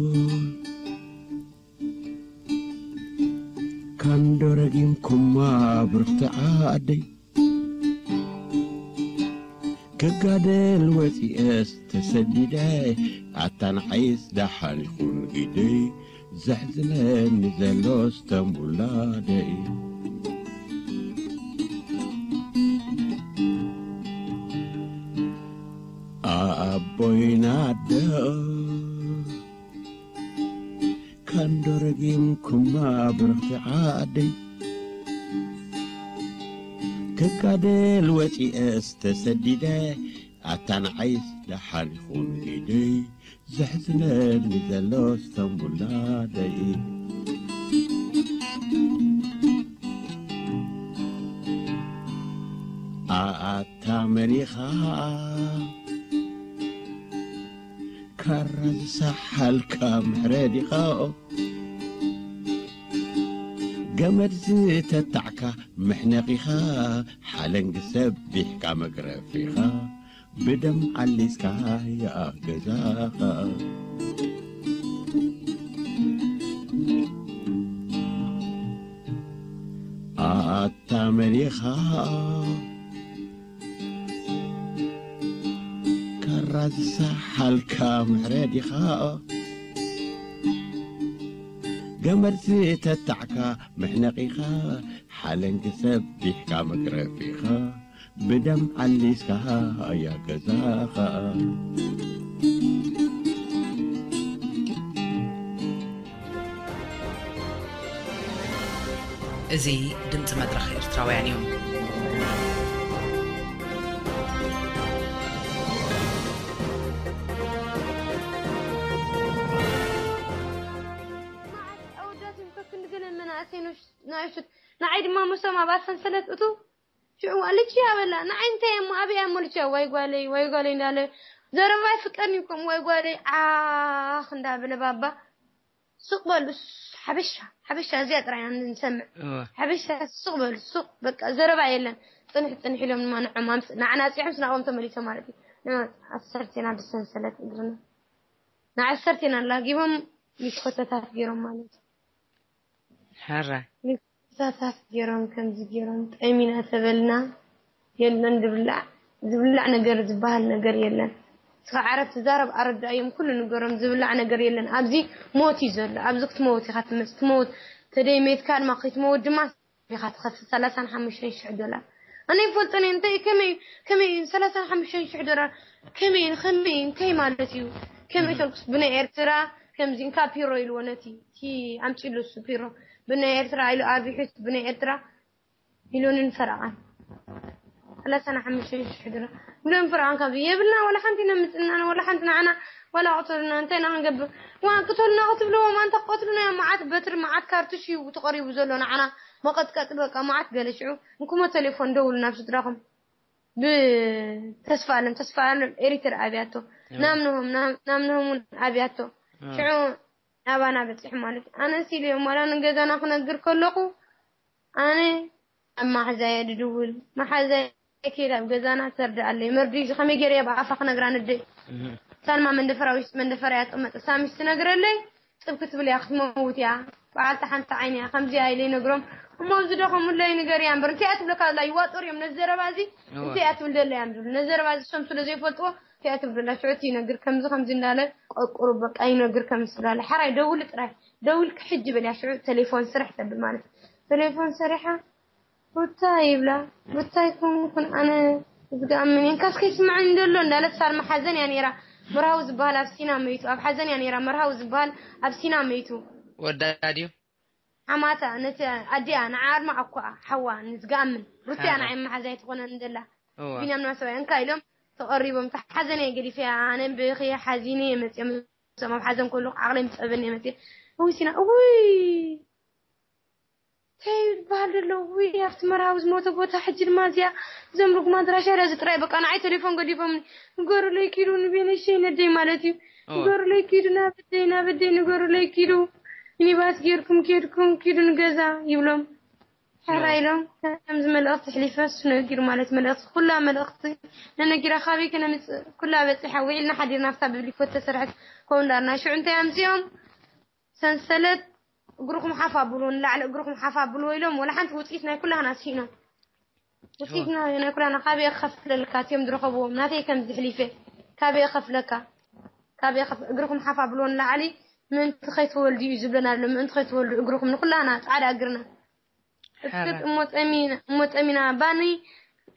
ካንዶ ረጊምኩማ ብርኽቲ ዓደይ። ክጋደል ወፂኤስ ተሰዲደ ኣታ ንዓይስ ደሓን ይኹን ኢደይ። ዘሕዝነኒ ዘሎስ ተንቡላደይ። ኣቦይና ኣደኡ ካንዶ ረጊምኩማ ብርኽቲ ዓደይ። ክጋደል ወፂኤስ ተሰዲደ ኣታ ንዓይስ ደሓን ይኹን ኢደይ። ዘሕዝነኒ ዘሎስ ተንቡላደይ። ኣታ መን ኢኻ ካራ ዝሰሓልካ ምሕረድ ኢኻ። ገመድ ዝተታዕካ መሕነቒኻ። ሓለንጊ ሰቢሕካ መግረፊኻ። ብደም ዓሊስካ ያኣ ገዛኻ። ኣታ መን ኢኻ ካራ ዝሰሓልካ ምሕረድ ኢኻ። ገመድ ዝተታዕካ መሕነቒኻ። ሓለንጊ ሰቢሕካ መግረፊኻ። ብደም ዓሊስካ ኣያ ገዛኻ። እዚ ድምፂ መድረኽ ኤርትራውያን እዩ። ኣወዳት እዮም ከክንዲ ገለ መናእሰይ ንእሽ-፣ ንኣሽቱ። ንዓይ ድማ መሶም ኣብኣ ሰንሰለት እቱ ሽዑ ልቺ ያበላ። ንዓይ እንታይ እሞ ኣበይ እሞ ልቺ ወይ ጓለይ ወይ ጓለይ እንዳለ ዘረባ ይፍቀድኒ ይኮም ወይ ጓለይ ዓኽ እንዳበለ ባባ ሱቅ በሉ። ስ-፣ ሓበሻ ሓበሻ እዚኣ ጥራይ ኢና ንሰምዕ። እወ። ሓበሻ ሱቅ በሉ ሱቅ በቃ ዘረባ የለን። ጽንሕ ጽንሕ ኢሎም ድማ ንዖም ኣምስ-፣ ንዓና ኣጽሖም ስናቆም ተመሊሶም ማለት እዩ። ንመ-፣ ዓሰርቴና ብሰንሰለት እግርና ንዓሰርቴና ኣላጊቦም ሚስኮተታት ገይሮም ማለት እዩ። ሕራይ። ሳታት ገይሮም ከምዚ ገይሮም ጠሚና ተበልና የለን ዝብላዕ ዝብላዕ ነገር ዝበሃል ነገር የለን። እስኻ ዓረብ ትዛረብ ኣረዳእዮም ኩሉ ንገሮም ዝብላዕ ነገር የለን። ኣብዚ ሞት እዩ ዘሎ። ኣብዚ ክትመውት ኢኻ ትመጽእ ትመውት ተደይ ሜትካ ድማ ክትመውት ድማ ኢኻ ትኸፍል ሰላሳን ሓሙሽተን ሽሕ ዶላር። ኣነ ይፈልጦን እየ እንታይ ከመይ ከመይ ሰላሳን ሓሙሽተን ሽሕ ዶላር ከመይ ከመይ እንታይ ማለት እዩ? ከመይ ተልኩስ ብናይ ኤርትራ ከምዚ እንካ ፒሮ ኢልዎ ነቲ ቲ ኣምጺሉ እሱ ፒሮ ብናይ ኤርትራ ኢሉ ኣርቢሑት ብናይ ኤርትራ ኢሉንን ፈረቓን ሰላሳን ሓሙሽተን ሽሕ ድረ ብለን ፈረቓን ካብዚ የብልና ወላ ሓንቲ ኢና ምጽናና ወላ ሓንቲ ንዓና ወላ ቅተሉና እንታይ ኢና ክንገብር? ዋ ቅተሉና ክትብልዎም ኣንታ ክቀትሉና እዮም። መዓት በትሪ መዓት ካርቱሽ እዩ ተቐሪቡ ዘሎ ንዓና መቐጥቀጢ በቃ መዓት ገለ ሽዑ እንኩሞ ቴሌፎን ደውሉ ናብ ስድራኹም። ብተስፋ ኣለም ተስፋ ኣለም ኤሪትር ኣብያቶ ናምንሆም ናምንሆም እውን ኣብያቶ ሽዑ ናባና በፂሑ ማለት ኣነስ ኢለዮም ዋላ ንገዛና ክነግር ከለኹ ኣነ ኣብ ማሓዛየ ድድውል ማሓዛየ ከይድ ኣብ ገዛና ተርድኣለይ መርድዩ እዚ ከመይ ገይረ ኣብ ኣፋ ክነግራ ንደይ ሳልማ መንደፈራዊ መንደፈራ እያ ትቕመጥ ሳሚስ ትነግረለይ ጽብ ክትብል እያ ክትመውት እያ በዓልቲ ሓንቲ ዓይኒ እያ ከምዚ እያ ኢለ ይነግሮም እሞ ዝደኸሙለይ ንገር እያ እምበር እንታይ እያ ትብለካ ዘላ ይዋጠር እዮም ነዚ ዘረባ እዚ እንታይ እያ ትብል ዘላ እያ ዝብሉ ነዚ ዘረባ እዚ እሶም ስለ ዘይፈልጥዎ እንታይ እያ ትብል ዘላ ሽዑ እቲ ይነግር ከምዚ ከምዚ እንዳለ ቀቁሩ በቃ ይነግር ከምዚ ስላለ ሓራይ ደውል ጥራይ ደውል ክሕጅ በል እያ ሽዑ ቴሌፎን ስራሕ ተብል ማለት ቴሌፎን ሰሪሓ ሩታ ይብላ ሩታ ይኮንኩን ኣነ ዝገኣምን እንካስ ከይስምዓኒ እንደሎ እንዳለት ሳልማ ሓዘን እያ ነይራ መርሃዊ ዝበሃል ኣብ ሲና መይቱ ኣብ ሓዘን እያ ነይራ መርሃዊ ዝበሃል ኣብ ሲና መይቱ ወዳ ድዩ ሓማታ ነቲ ኣዲኣ ንዓርማ ኣኳኣ ሓዋ ንዝገኣምን ሩታ እያ ንዓይ መሓዛ ኣይትኾነን እንደላ እዋ ቢንያም ናሰባ እንካ ኢሎም ተቐሪቦም ተሓዘን እየ ገዲፈ ኣነ ብኽየ ሓዚነ እየ መፅኦም ኣብ ሓዘን ከሉ ዓቕለይ ምፀበኒ እየ መፅእ እውይ ሲና እውይ እንታይ ይበሃል ዘሎ ውይ ኣብቲ መርሃዊ ዝሞተ ቦታ ሕጂ ድማ እዚኣ እዞም ርጉማት ራሻ ዳዚ ጥራይ በቃ ንዓይ ቴሌፎን ገዲፎም ንገሩለይ ኪዱ ንቤነሸይ ነደይ ማለት እዩ ንገሩለይ ኪዱ ናበደይ ናበደይ ንገሩለይ ኪዱ ሚኒባስ ጌርኩም ኬድኩም ኪዱ ንገዛ ይብሎም ሕራ ኢሎም ከምዚ መልእኽቲ ሕሊፈ እሱ ነጊሩ ማለት መልእኽቲ ኩላ መልእኽቲ ነነጊራ ካበይ ከነምፅእ ኩላ በፂሓ ውዒልና ሓዲርና ኣብታ ብብሊኮት ተሰርሐት ከውንዳርና ሽዑ እንታይ ኣምፅኦም ሰንሰለት እግርኹም ሓፍ ኣብልዎ ንላዕሊ እግርኹም ሓፍ ኣብልዎ ኢሎም ወላ ሓንቲ ውፅኢት ናይ ኩላህና ስኢኖም ውፅኢት ናይ ኩላና ካበየ ክኸፍለልካ እትዮም ዝረኸብዎም ናተይ ከም ዝሕሊፈ ካበየ ከፍለካ ካበየ እግርኹም ሓፍ ኣብልዎ ንላዕሊ ምእንቲ ከይትወልዱ እዩ ዝብለና ኣሎ ምእንቲ ከይትወልዱ እግርኹም ንኩላህና ፃዕዳ እግርና እሞ ጸሚና እሞ ጸሚና ባኒ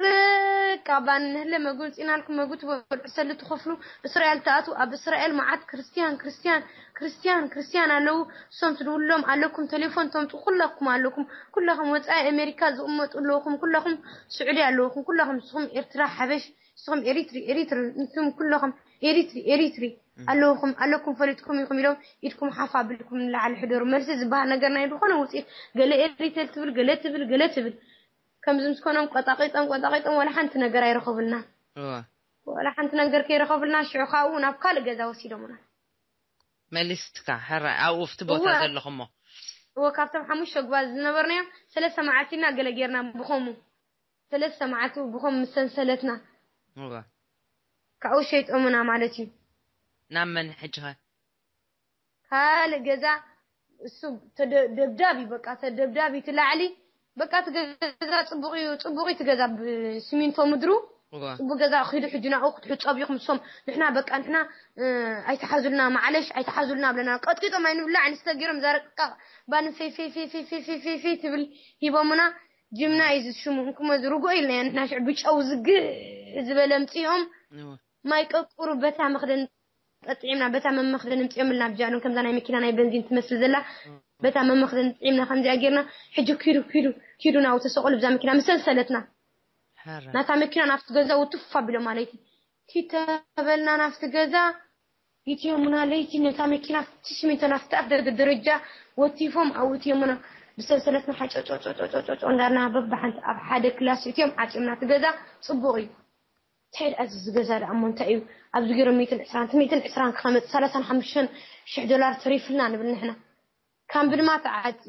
በቃ ባኒ ንህለ መግቢ ውፅኢናልኩም መግቢ ትበልዑ ሰሊ ትኸፍሉ እስራኤል ትኣትዉ ኣብ እስራኤል መዓት ክርስትያን ክርስትያን ክርስትያን ክርስትያን ኣለዉ እሶም ትድውሎም ኣለኩም ቴሌፎን ተምፁ ኩለኩም ኣለኩም ኩለኹም ወፃኢ ኣሜሪካ ዝቕመጡ ኣለውኹም ኩለኹም ስዑዲ ኣለውኹም ኩለኹም ንስኹም ኤርትራ ሓበሽ ንስኹም ኤሪትሪ ኤሪትሪ ንስኹም ኩለኹም ኤሪትሪ ኤሪትሪ ኣለውኹም ኣለኩም ፈሊጥኩም ኢኹም ኢሎም ኢድኩም ሓፍ ኣቢልኩም ንላዕሊ ሕደሩ። መልሲ ዝበሃል ነገር ናይ ዝኾነ ውፅኢት ገለ ኤሪትሪ ትብል ገለ ትብል ገለ ትብል ከምዚ ምስ ኮኖም ቆጣቒጦም ቆጣቒጦም ዋላ ሓንቲ ነገር ኣይረኸቡልናን። ዋላ ሓንቲ ነገር ከይረኸቡልና ሽዑ ካብኡ ናብ ካልእ ገዛ ወሲዶምና። መሊስካ ሕራይ ኣብኡ ኣብቲ ቦታ ዘለኹሞ። እወ ካብቶም ሓሙሽተ ጉባዝ ዝነበርናዮም ሰለስተ መዓልቲ ኢና ገለ ጌርና ብኸሙ ሰለስተ መዓልቲ ብኸም ምስ ሰንሰለትና እወ ካብኡ ሸይጦምና ማለት እዩ። ናብ መን ሕጂ ኸ? ካልእ ገዛ እሱ ተደ- ደብዳብ እዩ በቃ ተደብዳብ እዩ ትላዕሊ በቃ እቲ ገዛ ፅቡቕ እዩ ፅቡቕ እዩ እቲ ገዛ ብስሚንቶ ምድሩ እወ ጽቡቅ ገዛ ኪዱ ሕጂ ናብኡ ክትሕጸቡ ኢኹም እሶም ንሕና በቃ ንሕና እ፣ ኣይትሓዙልና ማዕለሽ ኣይትሓዙልና ብለና ቀጥቂጦም ኣይንብላዕ ንስተ ገይሮም ዛረቅቃ ባን ፌፌፌፌፌፌፌፌ ትብል ሂቦምና ጅምና እዩ ዝሽሙ እንኩሞ ዝርጎ ኢልና ንሕና ሽዕ ብጨው ዝግእ ዝበለ ምፅኦም እወ ማይ ቀቁሩ በታ መክደን ጠጥዒምና በታ መመክደን ምፅኦምልና ብጃዶን ከምዛ ናይ መኪና ናይ በንዚን ትመስል ዘላ በታ መመክደን ጥዒምና ከምዚኣ ጌርና ሕጂ ኪዱ ኪዱ ኪዱ ናብኡ ተሰቆሉ ብዛ መኪና ምሰልሰለትና ሓራ ናታ መኪና ናብቲ ገዛ ውትፍ ኣቢሎም ኣለይቲ ኪተበልና ናብቲ ገዛ ይትየሙና ለይቲ ነታ መኪና እቲ ሲሚንቶ ናብቲ ኣፍ ደገ ደረጃ ወቲፎም ኣብኡ ትየሙና ብሰንሰለትና ሓጨጨጨጨጨ እንዳርና በብሓንቲ ኣብ ሓደ ክላስ እትዮም ዓፂምና እቲ ገዛ ፅቡቕ እዩ እንታይ ደኣ እዚ ገዛ ደኣ እሞ እንታይ እዩ ኣብዚ ገይሮም ሚእትን ዕስራን እቲ ሚእትን ዕስራን ክኸመፅ ሰላሳን ሓሙሽተን ሽሕ ዶላር ተሪፍልና ንብል ንሕና ካምቢ ድማ ተዓፂ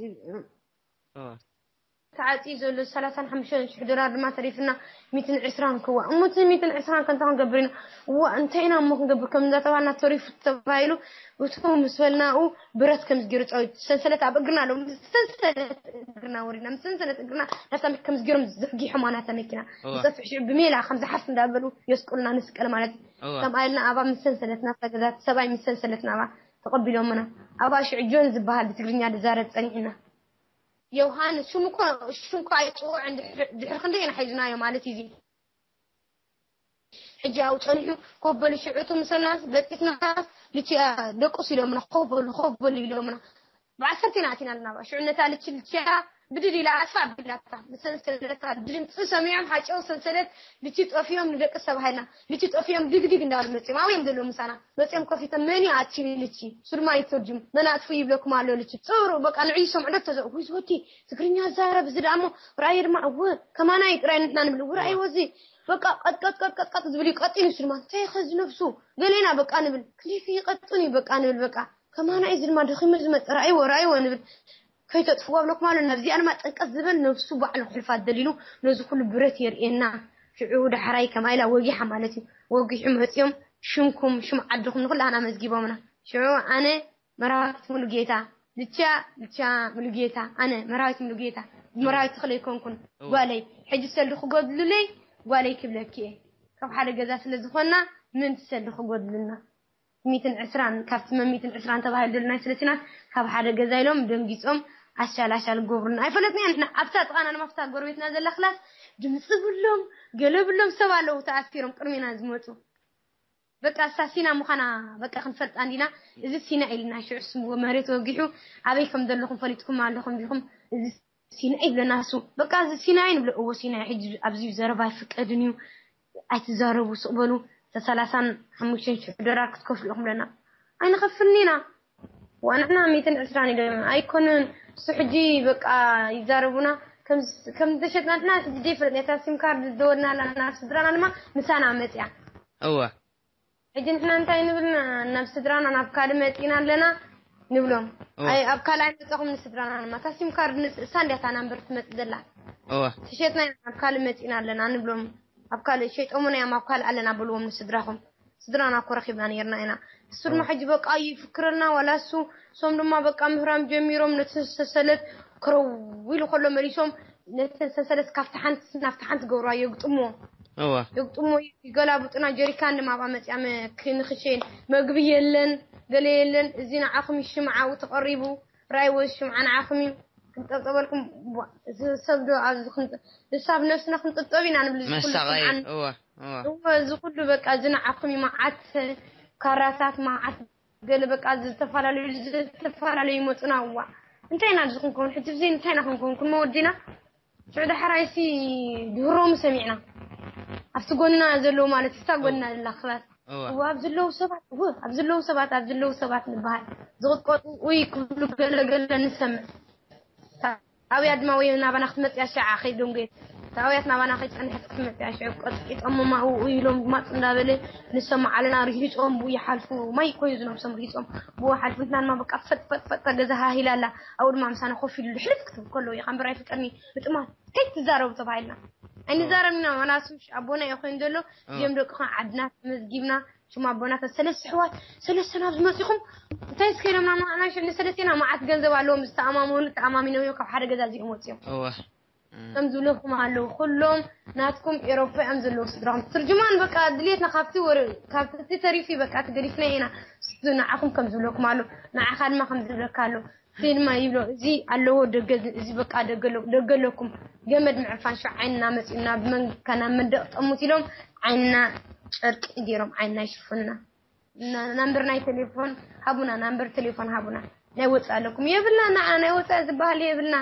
ተዓፅዩ ዘሎ ሰላሳን ሓሙሽተን ሽሕ ዶላር ድማ ተሪፍና፣ ሚትን ዕስራን ክዋ። እሞ እቲ ሚትን ዕስራን ከ እንታይ ክንገብር ኢና? እዋ እንታይ ኢና እሞ ክንገብር? ከም እንዳተባሃልና ተሪፉ ተባሂሉ፣ እቱ ምስ በልናኡ ብረት ከም ዝገይሩ ፃዊት ሰንሰለት ኣብ እግርና ኣለዉ። ምስ ሰንሰለት እግርና ወሪድና፣ ምስ ሰንሰለት እግርና ናብታ መኪና ከም ዝገይሮም ዘጊሖም ናታ መኪና። ዝጠፍሕ ሽዑ ብሜላ ከም ዝሓፍ እንዳበሉ የስቁልና፣ ንስቀል ማለት እዩ። ከምኣ ኢልና ኣባ ምስ ሰንሰለት ናብታ ገዛ፣ ሰብኣይ ምስ ሰንሰለት ናባ ተቐቢሎምና። ኣባ ሽዑ ጆን ዝበሃል ብትግርኛ ዝዛረብ ጸኒሕና። ዮሃንስ ሽሙ እኮ ሽሙ እኮ ኣይጽውዕን፣ ድሕሪ ክንደይ ኢና ሒዝናዮ ማለት እዩ። ሕጂ ኣው ጸኒሑ ኮበሉ ሽዑ እቶም ሰብናስ በጢስናስ ልቺ ደቁስ ኢሎምና፣ ኮበሉ ኮበሉ ኢሎምና። ብዓሰርተ ኢና ኣቲና ኣለና። ሽዑ ነታ ልቺ ልቺያ ብድድ ኢላ ኣስፋ ኣቢላታ። ብሰንሰለታ ድምፂ ሰሚዖም ሓጨው ሰንሰለት ልቺ ጠፊኦም ንደቂ ሰብ ሃይልና ልቺ ጠፊኦም ድግድግ እንዳበሉ መፂኦም ኣብኡ እዮም ዘለዉ ምሳና። መፂኦም ከፊቶም መን እዩ ኣትዩ ልቺ? እሱ ድማ ኣይተርጅም። መን ኣጥፉ ይብለኩም ኣሎ ልቺ። ፅሩ በቃ ንዕዩ ይሰምዑ ዶ ተዘ-፣ ውይ ዝወዲ ትግርኛ ዛረብ እዚ ደኣ እሞ ርኣየ ድማ እወ ከማና እዩ ጥራይ ንሕና ንብል። እወ ርኣይዎ እዚ በቃ ቀጥቀጥ ቀጥቀጥ ቀጥቀጥ ዝብል እዩ። ቀጢኑ እሱ ድማ እንታይ ኸዚ ነብሱ ገሌና በቃ ንብል። ክንደይ ከይቀጥን እዩ በቃ ንብል በቃ ከማና እዩ እዚ ድማ ደኺሙ ዝመፅእ ርኣይዎ ርኣይዎ ንብል። ከይተጥፍዎ ኣብለኩም ኣሎ። ናብዚኣ ድማ ጠንቀስ ዝበል ነብሱ ባዕሉ ክሕልፋ ደሊሉ ነዚ ኩሉ ብረት የርእየና። ሽዑ ዳሕራይ ከማ ኢላ ወጊሓ ማለት እዩ። ወጊሑ መፂኦም ሽምኩም ሽም ዓድኹም ንኩላህና መዝጊቦምና። ሽዑ ኣነ መራዊት ሙሉጌታ፣ ልቻ ልቻ ሙሉጌታ፣ ኣነ መራዊት ሙሉጌታ፣ መራዊት ተኽለ ኣይኮንኩን ጓለይ። ሕጂ ሰልዲ ክጎድሉለይ ጓለይ ክብለኪ እየ። ካብ ሓደ ገዛ ስለ ዝኾንና ምእንቲ ሰልዲ ክጎድሉና። ሚትን ዕስራን ካብቲ መሚትን ዕስራን ተባሂሉ ዘሎ ናይ ስለስቲናት ካብ ሓደ ገዛ ኢሎም ደንጊጾም ኣሻል ኣሻል ገብሩና። ኣይፈለጥና ንሕና ኣብታ ጥቓና ድማ ኣብታ ጎረቤትና ዘላ ክላስ ድምፂ ብሎም ገለ ብሎም ሰብ ኣለዉ ተኣሲሮም ቅድሜና ዝመፁ። በቃ እሳ ሲና ምዃና በቃ ክንፈልጣ እንዲና። እዚ ሲና ኢልና ሽዑ ስምዎ መሬት ወጊሑ ኣበይ ከም ዘለኹም ፈሊጥኩም ኣለኹም ዲኹም? እዚ ሲና ይብለና እሱ። በቃ እዚ ሲና ንብሎ። እዎ ሲና ሕጂ ኣብዚ ዘረባ ኣይፍቀድን እዩ። ኣይትዛረቡ፣ ስቕ በሉ። ሰላሳን ሓሙሽተን ሽሕ ዶላር ክትከፍሉ ኢኹም ብለና። ኣይንኸፍልን ኢና። ዋንሕና ሚትን ዕስራን ኢሎም ኣይኮኑን። እሱ ሕጂ በቃ ይዛረቡና። ከም ከም ተሸጥና ንሕና ሕጂ ዘይፈልጥ ነታ ሲም ካርድ ዝደወልና ናብ ስድራና ድማ ምሳና መፅያ። እወ። ሕጂ ንሕና እንታይ ንብልና ናብ ስድራና ናብ ካልእ መፂና ኣለና ንብሎም። እወ። ኣይ ኣብ ካልእ ኣይመፀኹም ንስድራና ድማ እታ ሲም ካርድ ንስ-፣ እሳ እንዲያ እታ ናምበር ትመፅእ ዘላ። እወ። ተሸጥና ኢና ናብ ካልእ መፂና ኣለና ንብሎም። ኣብ ካልእ ሸይጦሙና እዮም ኣብ ካልእ ኣለና በልዎም ንስድራኹም። ስድራና እኮ ረኺብና ነይርና ኢና። እሱ ድማ ሕጂ በቃ ይፍክረልና ዋላ እሱ። እሶም ድማ በቃ ምህራም ጀሚሮም ነቲ ሰሰለት ክረው ኢሉ ከሎ መሊሶም ነተን ሰሰለት ካብቲ ሓንቲ ናብቲ ሓንቲ ገብራ የግጥሞ። እዋ። የግጥሞ ይገላብጡና። ጀሪካን ድማ ኣብኣ መፅያ መ-፣ ክንክሸን መግቢ የለን ገለ የለን። እዚ ንዓኹም እዩ ሽምዓኡ ተቐሪቡ። ራይ ወዝ ሽምዓ ንዓኹም እዩ። ክንጠብጠበልኩም ቧ-፣ እዚ ሰብ ዶ ኣብዚ ክንጠ-፣ ንሳ ብነብስና ክንጠብጠብ ኢና ንብል። እዚ ኩሉ መሳቐይ። ሽምዓን እዋ፣ እዋ። እወ፣ እዚ ኩሉ በቃ እዚ ንዓኹም እዩ። መዓት ካራታት፣ መዓት ገለ በቃ ዝተፈላለዩ፣ ዝተፈላለዩ ይመፁና። እዋ፣ እንታይ ኢና እዚ ክንከውን? ሕጂ ብዘይ እንታይ ኢና ክንከውን? ክንመወዲና? ሽዑ ዳሕራይሲ ድህሮም ሰሚዕና። ኣብቲ ጎንና ዘለዉ ማለት፣ እታ ጎንና ዘላ ክላስ። እዋ። እዋ፣ ኣብ ዘለዉ ሰባት፣ እወ፣ ኣብ ዘለዉ ሰባት፣ ኣብ ዘለዉ ሰባት ንበሃል። ዝቕጥቀጡ፣ ውይ ክብሉ ገለ ገለ ንሰምዕ። ታውያ ድማ ወይ ናባና ክትመፅያ ሸዓ ከይደንጎየት። ታውያት ናባና ከይፀንሐት ክትመፅያ ሽዑ ቀጥቂጦም ማኡ ኢሎም ማፅ እንዳበለ ንሰማዕ ኣለና። ርሂፆም ብኡ ይሓልፉ። ማይ እኮ እዩ ዝነብሶም ርሂፆም ብኡ ሓልፉ። ንሕና ድማ በቃ ፈጥ ፈጥ ፈጥ ገዛ ሃሂላ ኣላ። ኣብኡ ድማ ምሳና ኮፍ ኢሉ ሕልፍ ክትብል ከለዉ ኢኻ እምበር ኣይፍቀድኒ። ብጥማት ከይትዛረቡ ተባሂልና። ኣይንዛረብና። ዋላ እሱ ኣቦና እዩ ኮይኑ ዘሎ። እዚኦም ደቅኻ ዓድና ተመዝጊብና ሽም ኣቦና ሰለስተ ኣሕዋት ሰለስተና ኣብዚ መፂኹም እንታይ እስከ ኢሎምና ንዓና ሽዑ ንሰለስቴና መዓት ገንዘብ ኣለዎም ዝተኣማመኑ ተኣማሚኖም እዮም ካብ ሓደ ገዛ እዚኦም ወፂኦም። እወ። ከም ዝብለኩም ኣለዉ ኩሎም ናትኩም ኤሮፓ እዮም ዘለዉ ስድራኹም። ትርጅማን በቃ ድሌትና ካብቲ ወረ-፣ ካብቲ ተሪፉ በቃ እቲ ገዲፍና ኢና። ንዓኹም ከም ዝብለኩም ኣሎ ንዓኻ ድማ ከም ዝብለካ ኣሎ። እዚ ድማ ይብሎ እዚ ኣለዎ ደገ እዚ በቃ ደገ ኣሎ-፣ ደገ ኣለኩም። ገመድ ምዕፋን ሽዑ ዓይንና መፂኡና ብመንካ ናብ መንደቕ ጠሙት ኢሎም ዓይንና ጨርቂ ገይሮም ዓይንና ይሽፍኑና። ና-፣ ናምበር ናይ ቴሌፎን ሃቡና፣ ናምበር ቴሌፎን ሃቡና። ናይ ወፃእ ኣለኩም የብልና፣ ንዓ ናይ ወፃእ ዝበሃል የብልና።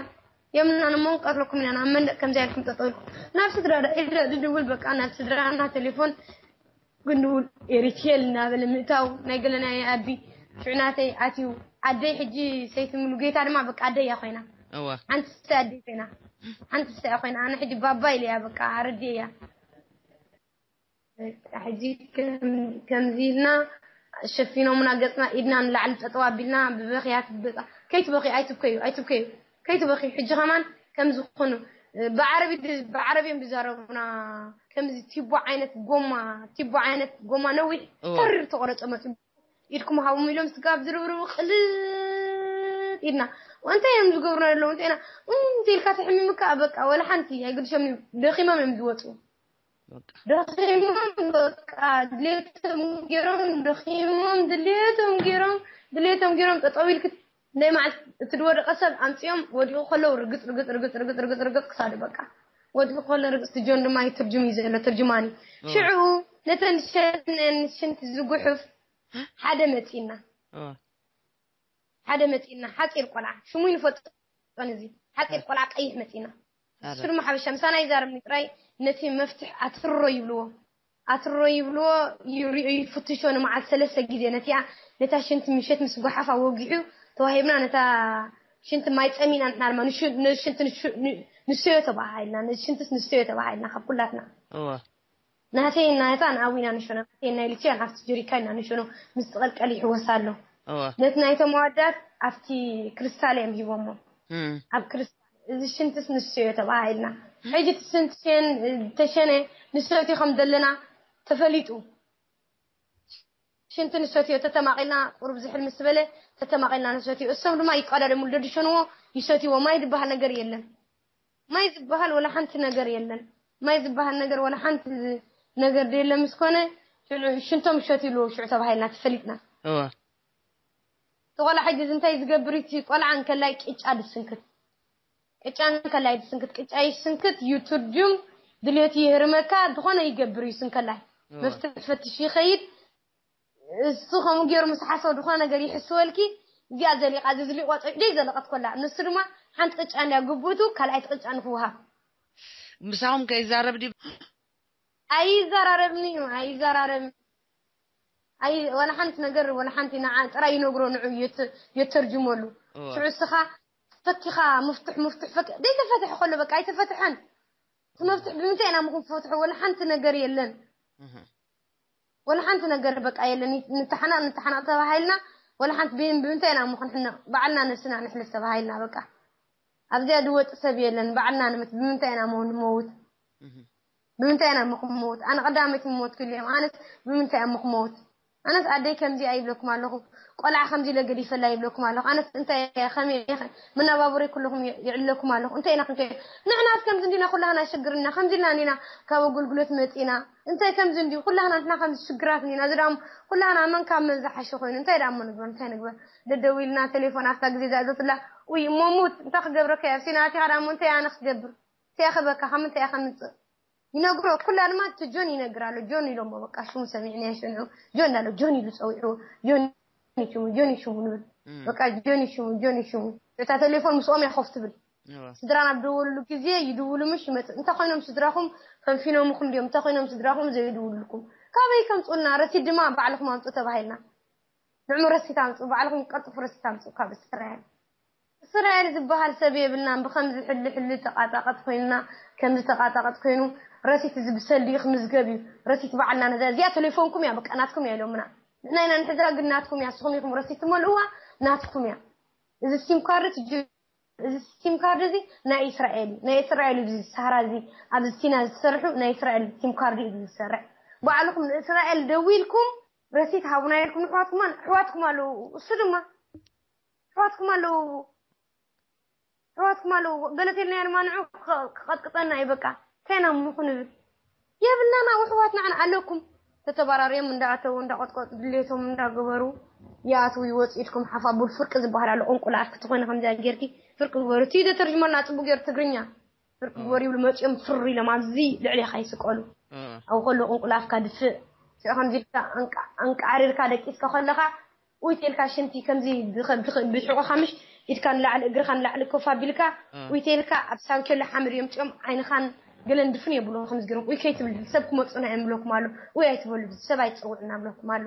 የምና ንመንቀትለኩም ኢና ናብ መንደቅ ከምዚ ኢልኩም ጠጠው ኢልኩም ናብ ስድራ ዳ-፣ ኢለ ድድውል በቃ ናብ ስድራና ቴሌፎን ግንድውል ኤሪትየል እናበለ ምእታው ናይ ገለ ናይ ኣቢ ሽዑ ናተይ ኣትዩ። ኣደይ ሕጂ ሰይቲ ሙሉ ጌታ ድማ በቃ ኣደይ እያ ኮይና። እዋ። ሓንቲ ስተ ኣደይ ኮይና። ሓንቲ ስተ እያ ኮይና። ኣነ ሕጂ ባባ ኢለ እያ በቃ ኣረድየ እያ። በቃ ሕጂ ከም-፣ ከምዚ ኢልና ሸፊኖምና ገጽና ኢድና ንላዕሊ ጠጠው ኣቢልና ብበኽያት በቃ ከይትበኺ ኣይትብከዩ፣ ኣይትብከዩ፣ ከይትበኺ። ሕጂ ከማን ከም ዝኾኑ ብዓረቢ ብዓረቢ እዮም ዝዛረቡና። ከምዚ ቲቦ ዓይነት ጎማ ቲቦ ዓይነት ጎማ ነዊሕ ተር ተቆረጸ መጽ ኢድኩም ሃቡም ኢሎም ስጋብ ዝርብርቡ ቅልጥ ኢድና እንታይ እዮም ዝገብሩና ዘለዉ እንተና እንተ ኢልካ ተሕሚምካ በቃ ወላ ሓንቲ ኣይግድሾም ደኺሞም እዮም ዝወፁ። ደኺሞም በቃ ድሌቶም ገይሮም ደኺሞም ድሌቶም ገይሮም ድሌቶም ገይሮም ጠጠው ኢልክ ናይ መዓልቲ እቲ ዝወደቀ ሰብ ኣምፅኦም ወዲቁ ከለዉ ርግፅ ርግፅ ርግፅ ርግፅ ርግፅ ርግፅ ክሳዱ በቃ ወዲቁ ከሎ ርግፅ ጆን ድማ ይትርጅም እዩ ዘሎ ትርጅማኒ ሽዑ ነተን ሸነን ሽንቲ ዝጉሑፍ ሓደ መፂና ሓደ መፂና ሓፂር ቆልዓ ሽሙ ይንፈልጦን እዚ ሓፂር ቆልዓ ቀይሕ መፂና እሱ ድማ ሓበሻ ምሳና ይዛረብኒ ጥራይ ነቲ መፍትሕ ኣትሮ ይብልዎ ኣትሮ ይብልዎ ይፍትሾ ንመዓልቲ ሰለስተ ግዜ ነቲኣ ነታ ሽንቲ ምሸት ምስ ጓሓፋ ወጊሑ ተዋሂብና ነታ ሽንቲ ማይ ፀሚና ንሕና ድማ ንሽንቲ ንሰዮ ተባሃልና ሽንትስ ንሰዮ ተባሃልና ካብ ኩላትና ናተይ ናታ ንኣዊ ኢና ንሸኖ ናተይ ናይ ልችያን ኣብቲ ጀሪካ ኢና ንሸኖ ምስ ትቐልቀል ይሕወስ ኣሎ ነቲ ናይቶም ኣወዳት ኣብቲ ክሪስታል እዮም ሂቦሞ ኣብ ክሪስታል እዚ ሽንትስ ንሰዮ ተባሃልና ሕጂ እቲ ሽንትሽን ተሸነ ንሰቲ ከም ዘለና ተፈሊጡ ሽንቲ ንሰትዮ ተተማቒልና ቁሩብ ዝሕል ምስ በለ ተተማቒልና ንሰትዮ እሶም ድማ ይቀዳደምሉ ደድሸንዎ ይሰትይዎ ማይ ዝበሃል ነገር የለን ማይ ዝበሃል ወላ ሓንቲ ነገር የለን ማይ ዝበሃል ነገር ወላ ሓንቲ ነገር ደየለ ምስ ኮነ ሽዑ ሽንቶም ይሸትዩ ኣለዉ ሽዑ ተባሂልና ተፈሊጥና እወ እቲ ቆልዓ ሕጂ እዚ እንታይ ዝገብር እቲ ቆልዓ እንከላይ ቅጫ ድስንክት ቅጫ እንከላይ ድስንክት ቅጫ ይስንክት እዩ ትርጁም ድልዮት ይህርመካ ዝኾነ ይገብር እዩ ስንከላይ መፍትሕ ፈትሽ ይኸይድ እሱ ከምኡ ገይሩ ምስ ሓሰቡ ዝኾነ ነገር ይሕስወልኪ እዚኣ ዘሊቓ እዚ ዝሊቆ ፅዕዲ ዘለቐት ኮላ ንሱ ድማ ሓንቲ ቅጫ እንድያ ግቡእቱ ካልኣይቲ ቅጫ ንክውሃብ ምሳኹም ከይዛረብ ድዩ ኣይዘራረብን እዩ ኣይዘራረብን ኣይ ወላ ሓንቲ ነገር ወላ ሓንቲ ንዓ ጥራይ ይነግሮ ንዑ የት- የተርጅመሉ እወ። ሽዑ እስኻ ፈቲኻ ምፍትሕ ምፍትሕ ፈክ ዘይተፈትሐ ከሎ በቃ ኣይተፈትሐን እቲ መፍትሕ ብምንታይ ኢና ምኹን ፈትሖ ወላ ሓንቲ ነገር የለን እህ። ወላ ሓንቲ ነገር በቃ የለን ንተሓናቕ ንተሓናቕ ተባሂልና ወላ ሓንቲ ብን- ብምንታይ ኢና ምኹን ሕነ ባዕልና ነስና ንሕልፍ ተባሂልና በቃ ኣብዚኣ ዝወጥ ሰብ የለን ባዕልና ንምት ብምንታይ ኢና ሞ- ንመውት እህ። ብምንታይ ኢና እሞ ክመውት ኣነ ቀዳመይቲ ምሞት ክልዮም ኣነስ ብምንታይ እሞ ክመውት ኣነስ ኣደይ ከምዚ ኣይብለኩም ኣለኹ ቆልዓ ከምዚ ኢለ ገዲፈላ ይብለኩም ኣለኹ ኣነስ እንታይ ከመይ መናባብሮይ ኩለኹም ይዕለኩም ኣለኹ እንታይ ኢና ክንከ ንሕናስ ከምዚ እንዲና ኩላህና ሽግርና ከምዚ ኢልና እንዲና ካብ ኣገልግሎት መፂና እንታይ ከምዚ እንዲ ኩላህና ንሕና ከምዚ ሽግራት እንዲና እዚ ዳም ኩላህና መን ካብ መን ዝሓሸ ኮይኑ እንታይ ዳሞ ንግበር እንታይ ንግበር ደደዊልና ቴሌፎን ኣብታ ግዜ ዝኣዘትላ ውይ እሞ ሙት እንታይ ክገብረካ እያ ኣብሲና ኣቲኻ ዳሞ እንታይ ኣነ ክገብር እንታይ ክበካ ካብ ምንታይ ከምፅእ ይነግሮ ኩላ ድማ እቲ ጆን ይነግር ኣሎ ጆን ኢሎሞ በቃ ሽሙ ሰሚዕና ይሸንዑ ጆን እንዳለ ጆን ኢሉ ፀዊዑ ጆን ሽሙ ጆን ሽሙ ንብል በቃ ጆን ሽሙ ጆን ሽሙ እታ ቴሌፎን ምስኦም እያ ኮፍ ትብል ስድራና ኣብ ደወልሉ ግዜ ይድውሉ ምሽ ይመፅእ እንተ ኮይኖም ስድራኹም ፈንፊኖምኹም ድዮም እንተ ኮይኖም ስድራኹም ዘይድውልኩም ካበይ ከምፅኡልና ረሲድ ድማ ባዕልኹም ኣምፁ ተባሂልና ንዕሙ ረሲት ኣምፁ ባዕልኹም ቀልጥፉ ረሲት ኣምፁ ካብ እስራኤል እስራኤል ዝበሃል ሰብ የብልናን ብኸምዚ ሕሊ ሕሊ ተቃጣቀጥ ኮይንና ከምዚ ተቃጣቀጥ ኮይኑ ረሲት እዚ ብሰልዲ ክምዝገብ እዩ ረሲት በዓልና ነዛ እዚኣ ቴሌፎንኩም እያ በቃ ናትኩም እያ ኢሎምና ንሕና ኢና ንሕዛ ግን ናትኩም እያ ንስኹም ኢኹም ረሲት ትመልእዋ ናትኩም እያ እዚ ሲም ካርድ ትጅ- እዚ ሲም ካርድ እዚ ናይ እስራኤል እዩ ናይ እስራኤል እዩ እዚ ሳራ እዚ ኣብዚ ሲና ዝሰርሑ ናይ እስራኤል ሲም ካርድ እዩ እዚ ዝሰርሕ ባዕልኹም ንእስራኤል ደዊልኩም ረሲት ሃቡና ኢልኩም ንሕዋትኩም ኣሕዋትኩም ኣለዉ እሱ ድማ ኣሕዋትኩም ኣለዉ ኣሕዋትኩም ኣለዉ በለቴልና እያ ድማ ንዑ ክቐጥቅጠና እዩ በቃ እንታይ ኢና ምኹ ንብል የብልናን ኣብ ኣሕዋትና ኣለኩም ተተባራርዮም እንዳኣተዉ እንዳቆጥቆጡ ድሌቶም እንዳገበሩ ይኣትዉ ይወፁ ኢድኩም ሓፍ ኣብሉ ፍርቂ ዝበሃል ኣሎ ቁንቁል ኣፍ ክትኾነ ከምዚኣ ጌርኪ ፍርቂ ግበሩ እቲ ደተርጅመልና ፅቡቅ ገይሩ ትግርኛ ፍርቂ ግበሩ ይብሉ መፂኦም ፍር ኢሎም ኣብዚ ልዕሌኻ ይስቀሉ ኣብኡ ከሎ ቁንቁል ኣፍካ ድፍእ ስዑ ከምዚ ኢልካ ኣንቃዕሪርካ ደቂስካ ከለኻ ኡይ ተልካ ሽንቲ ከምዚ ብሕቆኻ ምሽ ኢድካ ንላዕሊ እግርኻ ንላዕሊ ኮፍ ኣቢልካ ኡይ ተልካ ኣብ ሳንኬሎ ሓምድ እዮም ጭኦም ዓይንኻን ገለን ድፍን የብሉ ከምዚ ገይሮም ኡይ ከይትብል ሰብ ክመፁና እዮም ብለኩም ኣሎ ኡይ ኣይትበሉ ሰብ ኣይትፀውዕና ብለኩም ኣሎ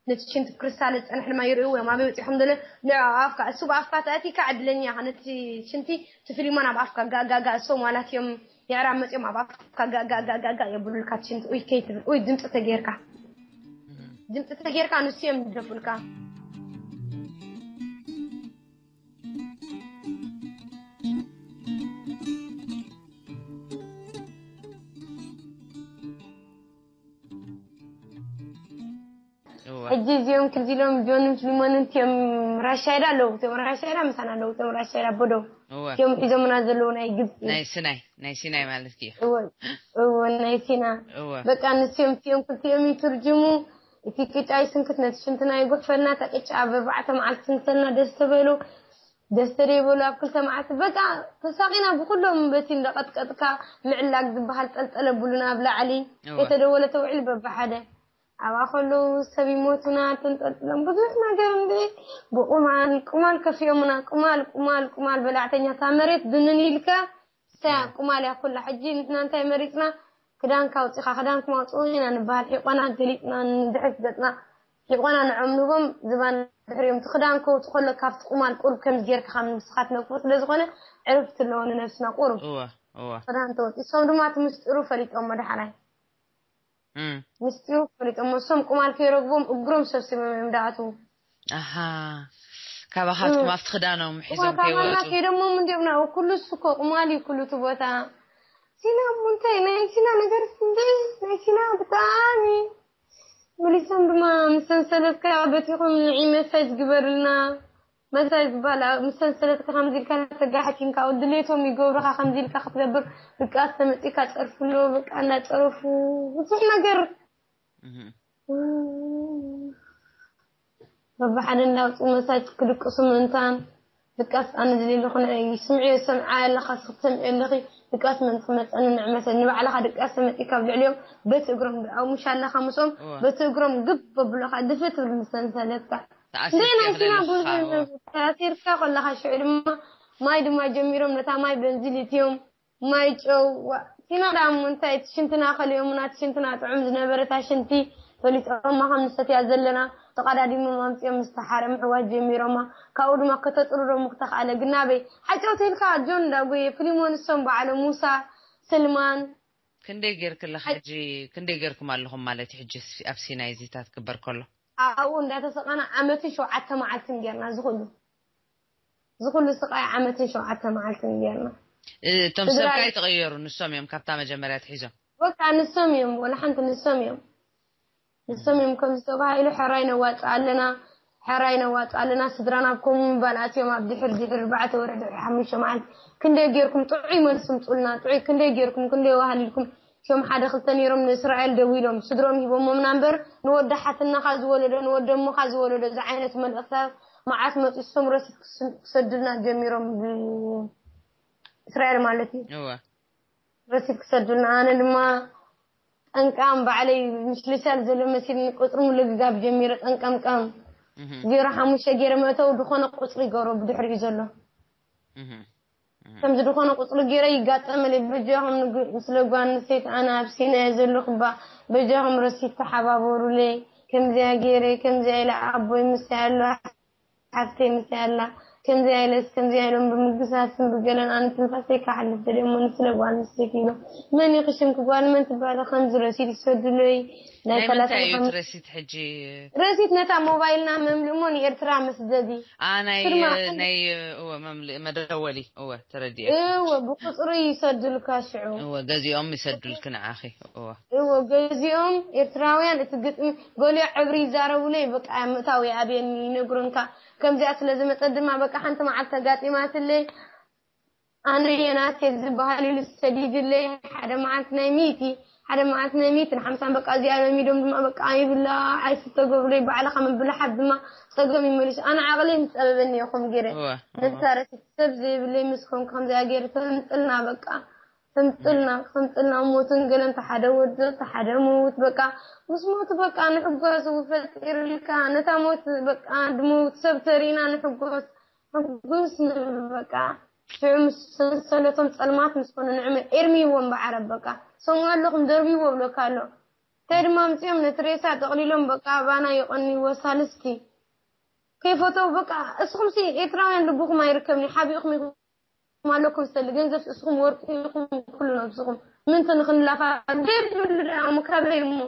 ነቲ ሽንቲ ክሪስታል ዝፀንሕ ድማ ይርእዩ እዮም ኣበይ ወፂኹም ዘሎ ንዑ ኣብ ኣፍካ እሱ ብኣፍካ ተኣቲካ ዕድለኛ ኢኻ ነቲ ሽንቲ እቲ ፊሊሞን ኣብ ኣፍካ ጋጋጋ እሶም ዋላት እዮም የዕራብ መፅኦም ኣብ ኣፍካ ጋጋጋጋጋ የብሉልካ ሽንቲ ኡይ ከይትብል ኡይ ድምፂ ተጌርካ ድምፂ ተጌርካ ንሱ እዮም ዝደፉልካ እዚኦም ክዚ ኢሎም ጆንን ፍሊሞንን እቲኦም ራሻይዳ ኣለዉ። እቶም ራሻይዳ ምሳና ኣለዉ። እቶም ራሻይዳ ኣቦዶ እወ እቲኦም ሒዞምና ዘለዉ ናይ ግብፂ ናይ ሲናይ ናይ ሲናይ ማለት እዩ። እወ እወ ናይ ሲና እወ በቃ ንስዮም እቲኦም ክልቲኦም ይትርጅሙ። እቲ ቅጫ ይስንክት ነቲ ሽንትና ይጉሕፈልና። እታ ቅጫ ኣብ ኣርባዕተ መዓልቲ ትስንክተልና። ደስ ተበሉ ደስ ተደይበሉ ኣብ ክልተ መዓልቲ በቃ ተሳቂና ብኩሎም በቲ እንዳቀጥቀጥካ ምዕላግ ዝበሃል ጠልጠለ ብሉና ኣብ ላዕሊ እወ የተደወለ ተውዒል በብሓደ ኣብኣ ከለዉ ሰብ ይሞቱና ተንጠልጥሎም ብዙሕ ነገር እንዲ ብቁማል ቁማል ከፊኦምና ቁማል ቁማል ቁማል በላዕተኛ እታ መሬት ድንን ኢልካ ሰያ ቁማል እያ ኩላ ሕጂ ንሕና እንታይ መሪፅና ክዳንካ ኣውፂኻ ክዳንኩም ኣውፅኡ ኢና ንበሃል ሒቆና ገሊፅና ንድሕሪት ገፅና ሒቆና ንዖም ንቦም ዝባን ድሕሪኦም እቲ ክዳን ከውፅ ከሎ ካብቲ ቁማል ቁሩብ ከምዚ ጌርካ ካብ ንስኻ ትነቅፎ ስለ ዝኾነ ዕርፍቲ ኣለዎ ንነብስና ቁሩብ እወ እወ ክዳን ተወፂ እሶም ድማ እቲ ምስጢሩ ፈሊጦሞ ዳሕራይ እም ምስጢሩ ፈሊጦሞ እሶም ቁማል ከይረግቦም እግሮም ሰብሲቦም እዮም ዳኣትዉ ኣሃ ካባኻትኩም ኣብቲ ክዳኖም ሒዞም ካባና ከይወፁ ከይዶሞም እንዲኦም ናብኡ ኩሉ እሱ እኮ ቁማል እዩ ኩሉ እቲ ቦታ ሲና እሞ እንታይ ናይ ሲና ነገር እንደ ናይ ሲና ብጣዕሚ መሊሶም ድማ ምስ ሰንሰለትካ በቲኹም ንዒ መሳጅ ግበርልና መሳጅ ዝበሃል ምስ ሰንሰለትካ ከምዚ ኢልካ ተጋሕኪንካ ድሌቶም ይገብሩኻ ከምዚ ኢልካ ክትገብር ድቃስ ተመፂካ ፀርፍሎ በቃ እናፀረፉ ብዙሕ ነገር እህ በብሓደ እንዳውፅኡ መሳጅ ክድቅሱ ምእንታን ድቃስ ኣነ ዝደለኹ ንዕይ ስምዒ ሰምዓ ኣለኻ ክትሰምዒ ኣለኺ ድቃስ መን ክመፀኒ ንዕመተ ንባዕልኻ ድቃስ ተመፂካ ኣብ ልዕሊኦም በቲ እግሮም ኣብ ምሻ ኣለኻ ምስኦም እወ። በቲ እግሮም ግብ በብሎኻ ድፍእ ትብል ምስ ሰንሰለትካ ተኣሲርካ ናይ ሲና ክደለኻ፣ ብዙሕ እወ። ተኣሲርካ ከለኻ ሽዑ ድማ ማይ ድማ ጀሚሮም ነታ ማይ በንዚል እትዮም ማይ ጨው ዋ- ሲና ዳሞ እንታይ እቲ ሽንትና ከሊኦምና እቲ ሽንትና ጥዑም ዝነበረ እታ ሽንቲ ፈሊጦማ ከም ንሰትያ ዘለና ተቐዳዲሞም ኣምፂኦም ምስ ተሓረ ምሕዋጅ ጀሚሮማ ካብኡ ድማ ከተጥርሮም ክተኽኣለ ግናበይ ሓጨውቲ ኢልካ ጆን እንዳጎየ ፍሊሞን እሶም በዓሎም ሙሳ ስልማን ክንደይ ጌርክለኻ ሕጂ ክንደይ ጌርኩም ኣለኹም ማለት እዩ ሕጂ ኣብ ሲናይ ዚታት ክበር ከሎ ኣብኡ እንዳተሰቐና ዓመትን ሸውዓተ መዓልትን ጌርና ዝኹሉ ዝኹሉ ስቓይ ዓመትን ሸውዓተ መዓልትን ጌርና እቶም ትግራይ- ሰብካ ይተቐየሩ ንሶም እዮም ካብታ መጀመርያ ትሒዞም በቃ ንሶም እዮም ወላ ሓንቲ ንሶም እዮም ንሶም እዮም ከምዚ ተባሂሉ ሕራይ ነዋፅእ ኣለና ሕራይ ነዋፅእ ኣለና ስድራና ኣብ ከምኡ ምባል ኣትዮም ኣብ ድሕር ድሕር ኣርባዕተ ወርሒ ድሕሪ ሓሙሽተ መዓልቲ ክንደይ ጌርኩም ጥዑይ መልሲ ምፁልና ጥዑይ ክንደይ ጌርኩም ክንደይ ዋሃሊልኩም እቶም ሓደ ክልተ ነይሮም ንእስራኤል ደዊሎም ስድሮም ሂቦሞምና እምበር ንወዲ ሓትናኻ ዝወለዶ ንወዲ እሞኻ ዝወለዶ እዚ ዓይነት መልእኽታት መዓት መፂሶም ረሲት ክስ- ክሰዱልና ጀሚሮም ብ- እስራኤል ማለት እዩ እወ ረሲት ክሰዱልና ኣነ ድማ ጠንቃም ባዕለይ ምሽልሻል ዘሎ መሲልኒ ቁፅሪ ምልግጋብ ጀሚረ ጠንቀምቀም እህ ዜሮ ሓሙሽተ ገይረ መእተው ዝኾነ ቁፅሪ ይገብሮ ብድሕሪኡ ዘሎ እህ ከምዚ ዝኾነ ቁፅሪ ገይረ ይጋጠመለይ በጃኹም ንግ- ስለ ጓል ኣንስተይቲ ኣነ ኣብ ሲና እየ ዘለኹ እባ በጃኹም ረሲት ተሓባበሩለይ ከምዚኣ ገይረ ከምዚኣ ኢለ ኣቦይ ምሳይ ኣሎ ሓፍተይ ምሳይ ኣላ ከምዚኣ ኢለስ ከምዚኣ ኢሎም ብምግሳስን ብገለን ኣነ ትንፋሰይ ክሓልፍ ደልየ እሞ ንስለ ጓል ኣንስተይቲ ኢሎም መን ኢኺ ሽምኪ ጓል መን ትበሃሊ ከምዚ ረሲት ይሰዱለይ ናይ ናይ ምንታይ ሰላሳ እዩ ሓሙሽተ እቲ ረሲት ሕጂ ረሲት ነታ ሞባይልና መምልእሞ ንኤርትራ መስደዲ ኣ ናይ ስርማ- ናይ እወ መምልእ መደወሊ እወ ተረዲኤ እወ ብቁፅሪ ይሰዱልካ ሽዑ እወ ገዚኦም ይሰዱልኪ ንዓኺ እወ እወ ገዚኦም ኤርትራውያን እቲ ግጥሚ ገሊኦ ዕብሪ ይዛረቡለይ በቃ ምእታው ይኣብየኒ ይነግሩንካ ከምዚኣ ስለ ዝመፀ ድማ በቃ ሓንቲ መዓልቲ ተጋጢማትለይ ኣነ የናቴ ዝበሃል ኢሉ ሰዲድለይ ሓደ መዓልቲ ናይ ሚእቲ ሓደ መዓልቲ ናይ ሚእቲ ንሓምሳን በቃ እዚኣ ለሚዶም ድማ በቃ ይብላ ኣይስተገብሩለይ ባዕልኻ ምብላሓት ድማ ፀገም ይመልሽ ኣነ ዓቕለይ ምስ ፀበበኒ እየ ከምኡ ገይረ እወ ነሳረቲ ሰብ ዘይብለይ ምስ ኮንኩ ከምዚኣ ገይረ ተምፅልና በቃ ተምፅልና ተምፅልና ሞትን ገለን ተሓደ ወዲ ተሓደ ምውት በቃ ምስ ሞቱ በቃ ንሕጎስ ፈጢርልካ ነታ ሞት በቃ ድምውት ሰብ ተሪእና ንሕጎስ ሕጉስ ንብል በቃ ሽዑ ምስ ሰንሰለቶም ፀልማት ምስ ኮነ ንዕመ ኤርምይዎም ብዓረብ በቃ ሰምዑ ኣለኹም ደርብይዎ ብለካ ኣሎ እንታይ ድማ ኣምፅኦም ነቲ ሬሳ ጠቕሊሎም በቃ ኣባና የቐንይዎ ሳልስቲ ከይፈተው በቃ እስኹም ሲ ኤርትራውያን ልብኹም ኣይርከብኒ ሓቢእኹም ኢኹም ኣለኩም ሰሊ ገንዘብ እስኹም ወርቂ ኢኹም ኩሉ ነብስኹም ምንተ ንክንላፋ ደብሉ ደሞ ካበይ እሞ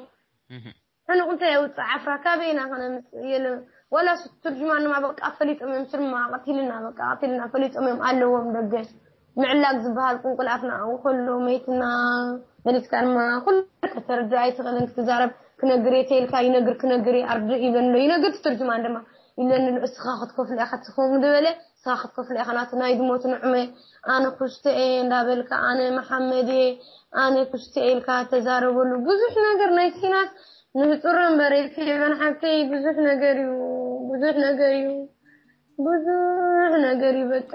ሕኑቕ እንታይ የውፅእ ዓፍራ ካበይና ከነምፅእ የለ ዋላ ሱ ትርጅማን ድማ በቃ ፈሊጦም እዮም ስርማ ቀቲልና በቃ ቀቲልና ፈሊጦም እዮም ኣለዎም ደገ ምዕላግ ዝበሃል ቁንቁል ኣፍና ኣብኡ ከሎ መይትና መሊስካ ድማ ኩሉ ከተርድእ ኣይትኽእልን ክትዛረብ ክነግር እየ ተይልካ ይነግር ክነግር እየ ኣርድእ ይብለኒ ኣሎ። ይነግር ትትርጅማን ድማ ይብለኒ ኣሎ። እስኻ ክትከፍሎ ኢኻ ትኸውን ዝበለ እስኻ ክትከፍሎ ኢኻ ናቱ ናይ ድሞቱ ንዕመ ኣነ ኩስተ እየ እንዳበልካ ኣነ መሓመድ እየ ኣነ ኩስተ እየ ኢልካ ተዛረበሉ። ብዙሕ ነገር ናይ ሲናስ ንህጹር እምበር ፌቨን ሓብተይ ብዙሕ ነገር እዩ። ብዙሕ ነገር እዩ። ብዙሕ ነገር እዩ በቃ።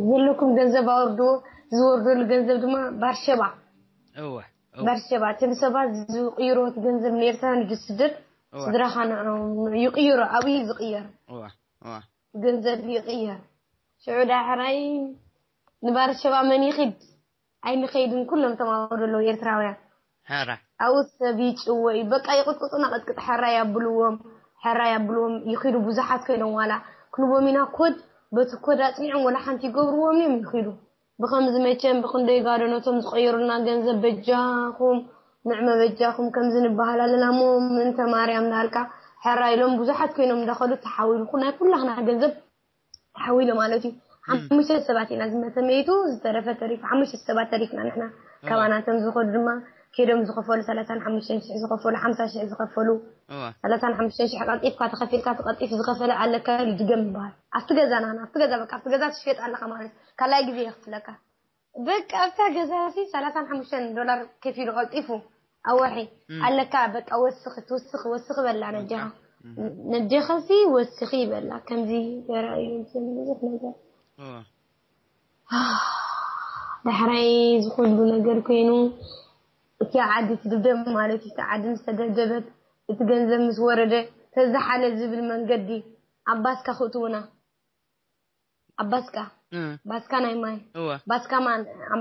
ዘለኩም ገንዘብ ኣወርድዎ። ዝወርደሉ ገንዘብ ድማ ባርሸባ እወ ባርሸባ እቶም ሰባት ዝቅይሮ እቲ ገንዘብ ኔርትራ ንድስደድ ስድራኻ ይቅይሮ። ኣብይ ዝቅየር ገንዘብ ይቅየር። ሽዑ ዳሕራይ ንባርሸባ መን ይኺድ? ኣይንኸይድን ኩሎም ተማወሩ ኣለዉ ኤርትራውያን። ሐራ ኣብኡ ሰብ ይጭወ እዩ በቃ ይቅጥቅጡና ቅጥቅጥ ሐራ ያብልዎም። ሐራ ያብልዎም ይኺዱ ብዙሓት ኮይኖም ዋላ ክንቦም ኢና ኮድ በቲ ኮድ ኣጽኒዖም ወላ ሓንቲ ይገብርዎም እዮም ይኺዱ። ብኸምዚ መቸም ብክንደይ ጋዶ ነቶም ዝቀየሩልና ገንዘብ በጃኹም ንዕመ በጃኹም ከምዚ ንበሃል ኣለና እሞ ምእንተ ማርያም እናልካ ሐራ ኢሎም ብዙሓት ኮይኖም እንዳኸዱ ተሓዊሉ ናይ ኩላኽና ገንዘብ ተሓዊሉ ማለት እዩ። ሓሙሽተ ሰባት ኢና ዝመተ መይቱ ዝተረፈ ተሪፉ ሓሙሽተ ሰባት ተሪፍና ንሕና። ካባና እቶም ዝኸዱ ድማ ከይዶም ዝኸፈሉ ሰላሳን ሓሙሽተን ሽሕ ዝኸፈሉ ሓምሳ ሽሕ ዝኸፈሉ እዋ ሰላሳን ሓሙሽተን ሽሕ ቀልጢፍካ ተኸፊልካ እቲ ቀልጢፍ ዝኸፈለ ኣለካ ኢሉ ድገም ይበሃል። ኣብቲ ገዛ ናና ኣብቲ ገዛ በቃ ኣብቲ ገዛ ትሸጥ ኣለኻ ማለት ካልኣይ ግዜ የኽፍለካ። በቃ ኣብታ ገዛ ሲ ሰላሳን ሓሙሽተን ዶላር ከፊሉ ቀልጢፉ ኣብ ወርሒ ኣለካ በቃ ወስኺ ትውስኺ ወስኺ በላ ነዴኻ ነዴኻ ሲ ወስኺ በላ ከምዚ ገራ እዩ ብዙሕ ነገር እዋ ዳሕራይ ዝኹሉ ነገር ኮይኑ እቲ ዓዲ ትድብደብ ማለት እዩ። እቲ ዓዲ ምስ ተደብደበት እቲ ገንዘብ ምስ ወረደ ተዝሓለ ዝብል መንገዲ ኣብ ባስካ ክእትውና ኣብ ባስካ እ ባስካ ናይ ማይ እዋ ባስካ ማን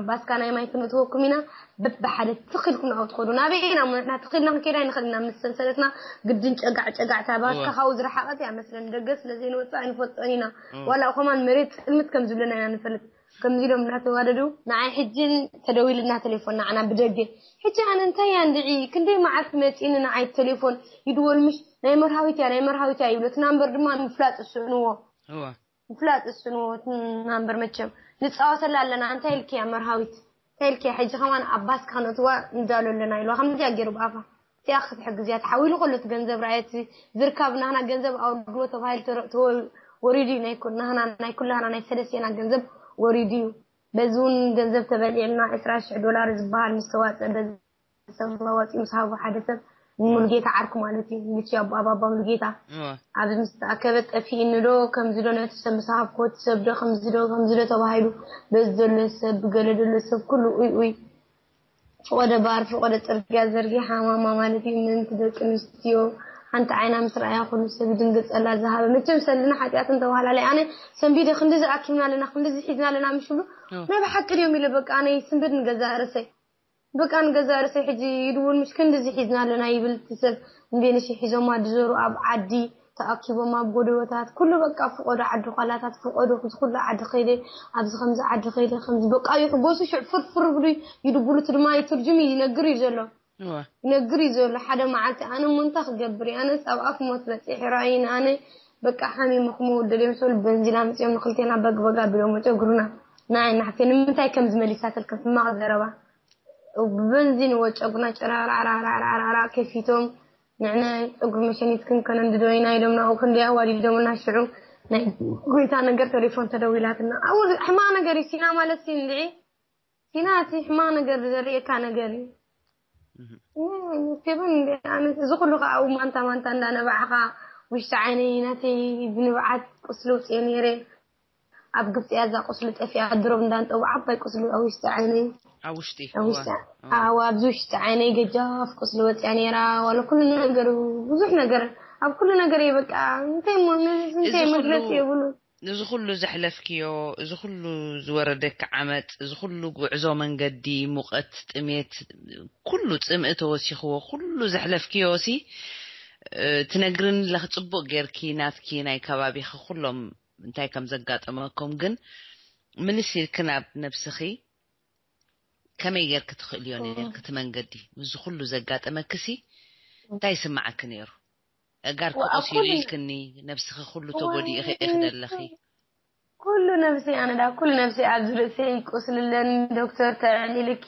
ባስካ ናይ ማይ ክንእትወኩም ኢና። በብሓደ ትኽልኩም ናብኡ ትኸዱ ናበይ ኢና እሞ ንሕና ትኽልና ክንከይድ ኣይንኽእል ኢና ምስ ሰንሰለትና ግድን ጨጋዕ ጨጋዕታ ባስካ እዋ። ካብኡ ዝረሓቐት እያ መስለን ደገ ስለ ዘይንወፅእ ኣይንፈልጦን ኢና እዋ። ዋላ ከማን መሬት ፅልምት ከም ዝብለና ኢና ንፈልጥ። ከምዚ ኢሎም እናተዋደዱ ንዓይ ሕጂ ተደዊልና ቴሌፎን ንዓና ብደገ ሕጂ ኣነ እንታይ እያ እንድዒ ክንደይ መዓልቲ መፂኒ ንዓይ ቴሌፎን ይድወል ምሽ ናይ መርሃዊት እያ ናይ መርሃዊት እያ ይብሎ እቲ ናምበር ድማ ምፍላጥ ዝስእንዎ እዋ ምፍላጥ ዝስእንዎ እቲ ናምበር መቸም ንፃወተላ ኣለና እንታይ ኢልክያ መርሃዊት እንታይ ኢልክያ ሕጂ ከማን ኣብ ባስካ ክነእትዋ ንዳሎ ኣለና ኢልዋ ከምዚኣ ገይሩ ብኣፋ እቲኣ ክትሕግዝ እያ ተሓዊሉ ከሎ እቲ ገንዘብ ረኣየ እቲ ዝርካብ ናህና ገንዘብ ኣውርድዎ ተባሂሉ ተረ- ተወ- ወሪዱ እዩ ናይ ኩ- ናህና ናይ ኩላህና ናይ ሰለስቴና ገንዘብ ወሪዱ እዩ። በዚ እውን ገንዘብ ተበሊዕልና ዕስራ ሽሕ ዶላር ዝበሃል ምስ ተዋፀ በዚ ሰብ ኣዋፂኡ ምስ ሃቡ ሓደ ሰብ ሙሉጌታ ዓርኩ ማለት እዩ ልቺ ኣቦ ኣባባ ሙሉጌታ እዋ ኣብዚ ምስ ተኣከበ ጠፊእኒ ዶ ከምዚ ዶ ነቲ ሰብ ምስ ሃብኮ እቲ ሰብ ዶ ከምዚ ዶ ከምዚ ዶ ተባሂሉ በዚ ዘሎ ሰብ ብገለ ዘሎ ሰብ ኩሉ ኡይ ኡይ ፍቆደ ባር ፍቆደ ፅርግያ ዘርጊሓ ማማ ማለት እዩ ምእንቲ ደቂ ኣንስትዮ ሓንቲ ዓይና ምስ ረኣያ ኩሉ ሰብ ይድንግፀላ ዝሃበ መቸም ሰልና ሓጢኣት እንተባህላለይ ኣነ ሰንቢደ ክንዲ ዝኣኪብና ኣለና ክንዲ ዝሒዝና ኣለና ምሽ ብሉ ናይ ብሓቂ ድዮም ኢለ በቃ ኣነ ይስንብድ ንገዛ ርእሰይ በቃ ንገዛ ርእሰይ ሕጂ ይድውል ምሽ ክንዲ ዝሒዝና ኣለና ይብል እቲ ሰብ እንዴ ንሽ ሒዞማ ድዘሩ ኣብ ዓዲ ተኣኪቦም ኣብ ጎደቦታት ኩሉ በቃ ፍቆዶ ዓዲ ኳላታት ፍቆዶ ዝኩሉ ዓዲ ከይደ ኣብዚ ከምዚ ዓዲ ከይደ ከምዚ በቃ ይሕጎሱ ሽዕ ፍርፍር ብሉ ይድብሉት ድማ ይትርጅም ይነግር እዩ ዘሎ እዋ ይነግር እዩ ዘሎ ሓደ መዓልቲ ኣነ ሞ እንታይ ክገብር እዩ ኣነስ ኣብ ኣፍ ሞት በፂሕ ራእይን ኣነ በቃ ሓሚመ ክመውት ደልዮም ሰሉ በንዚን ኣምፅኦም ንክልቴና በግ በግ ኣቢሎም ወጨጉርና ንዓይ ናሕፌ ንምንታይ ከም ዝመሊሳተልክን ሕማቕ ዘረባ ብበንዚን ወጨጉርና ጨራራራራራራ ከፊቶም ንዕነ ጸጉሪ መሸኒት ክንከነንድዶ ኢና ኢሎም ናብኡ ክንደይ ኣዋዲዶምና ሽዑ ናይ ጎይታ ነገር ተሌፎን ተደዊላትና ኣብኡ ሕማቕ ነገር እዩ ሲና ማለት ሲ እንድዒ ሲና እቲ ሕማቕ ነገር ዘርእየካ ነገር እዩ ፌበን እንደ ኣነ እዚ ኩሉ ከዓ ኣብኡ ማንታ ማንታ እንዳነባዕኻ ውሽጢ ዓይነይ ናተይ ብንብዓት ቁስሊ ውፅኦ ነይረ ኣብ ግብፂ እያ እዛ ቁስሊ ጠፊኣ ድሮም እንዳንጠቡ ዓባይ ቁስሊ ኣብ ውሽጢ ዓይነይ ኣብ ውሽጢ ኣብ ውሽጢ ኣዎ ኣብዚ ውሽጢ ዓይነይ ገጃፍ ቁስሊ ወፅያ ነይራ ዋላ ኩሉ ነገር ብዙሕ ነገር ኣብ ኩሉ ነገር እየ በቃ እንታይ እሞ ነዚ እንታይ እዚ ኩሉ- መግለፂ የብሉ እዚ ኩሉ ዘሕለፍክዮ እዚ ኩሉ ዝወረደክ ዓመፅ እዚ ኩሉ ጉዕዞ መንገዲ ሙቐት ጥሜት ኩሉ ፅምኢ ተወሲኽዎ ኩሉ ዘሕለፍክዮ ሲ ትነግርን ለክ ፅቡቅ ጌርኪ ናትኪ ናይ ከባቢኺ ኩሎም እንታይ ከም ዘጋጠመኩም ግን ምልስ ኢልኪ ናብ ነብስኺ ከመይ ጌርኪ ትኽእልዮ ነርኪ እቲ መንገዲ ምስዚ ኩሉ ዘጋጠመኪ ሲ እንታይ ይስምዓኪ ነይሩ ኣእጋርኪ ቆሲሉ ኢልክኒ፣ ነብስኺ ኩሉ ተጎዲእኺ ኢኺ ደለኺ። ኩሉ ነብሰይ ኣነ ዳ ኩሉ ነብሰይ ኣብዚ ርእሰይ ይቆስልለን። ዶክተር ተዕሊልኪ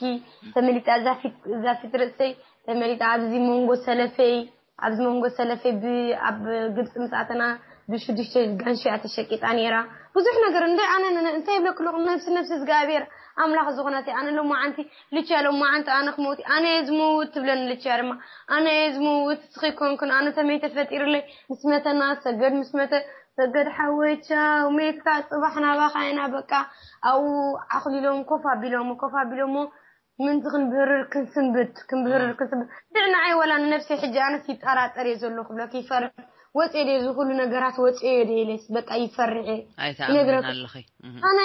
ተመሊጣ እዛ ፊት እዛ ፊት ርእሰይ ተመሊጣ ኣብዚ መንጎ ሰለፈይ ኣብዚ መንጎ ሰለፈይ ብ ኣብ ግብፂ ምስ ኣተና ብሽዱሽተ ጋንሽያ ተሸቂጣ ነይራ። ብዙሕ ነገር እንደ ኣነ እንታይ ይብለክሉ ነብሲ ነብሲ እግዚኣብሔር ኣምላኽ ዝኾነት ኣነ ሎማዓንቲ ልቻ ሎማዓንቲ ኣነ ክመውት ኣነ እየ ዝመውት ትብለኒ ልቻ ድማ ኣነ እየ ዝመውት ስኺ ኮንኩን ኣነ ተመይ ተፈጢርለይ ምስ መተና ሰገድ ምስ መተ ሰገድ ሓወይ ቻው ሜትካ ጽባሕ ናባኻ ኢና በቃ ኣብኡ ዓኽሊሎም ኮፍ ኣቢሎሞ ኮፍ ኣቢሎሞ ምንቲ ክንብህርር ክንስንብት ክንብህርር ክንስንብት ድዕ ንዓይ ወላ ንነብሰይ ሕጂ ኣነስ ይጠራጠር እየ ዘሎ ክብለክ ይፈርሕ ወፅየ ድየ እዚ ኩሉ ነገራት ወፅየ እየ ድየ ኢለስ በቃ ይፈርሕ እየ ይነግረክ ኣለኺ ኣነ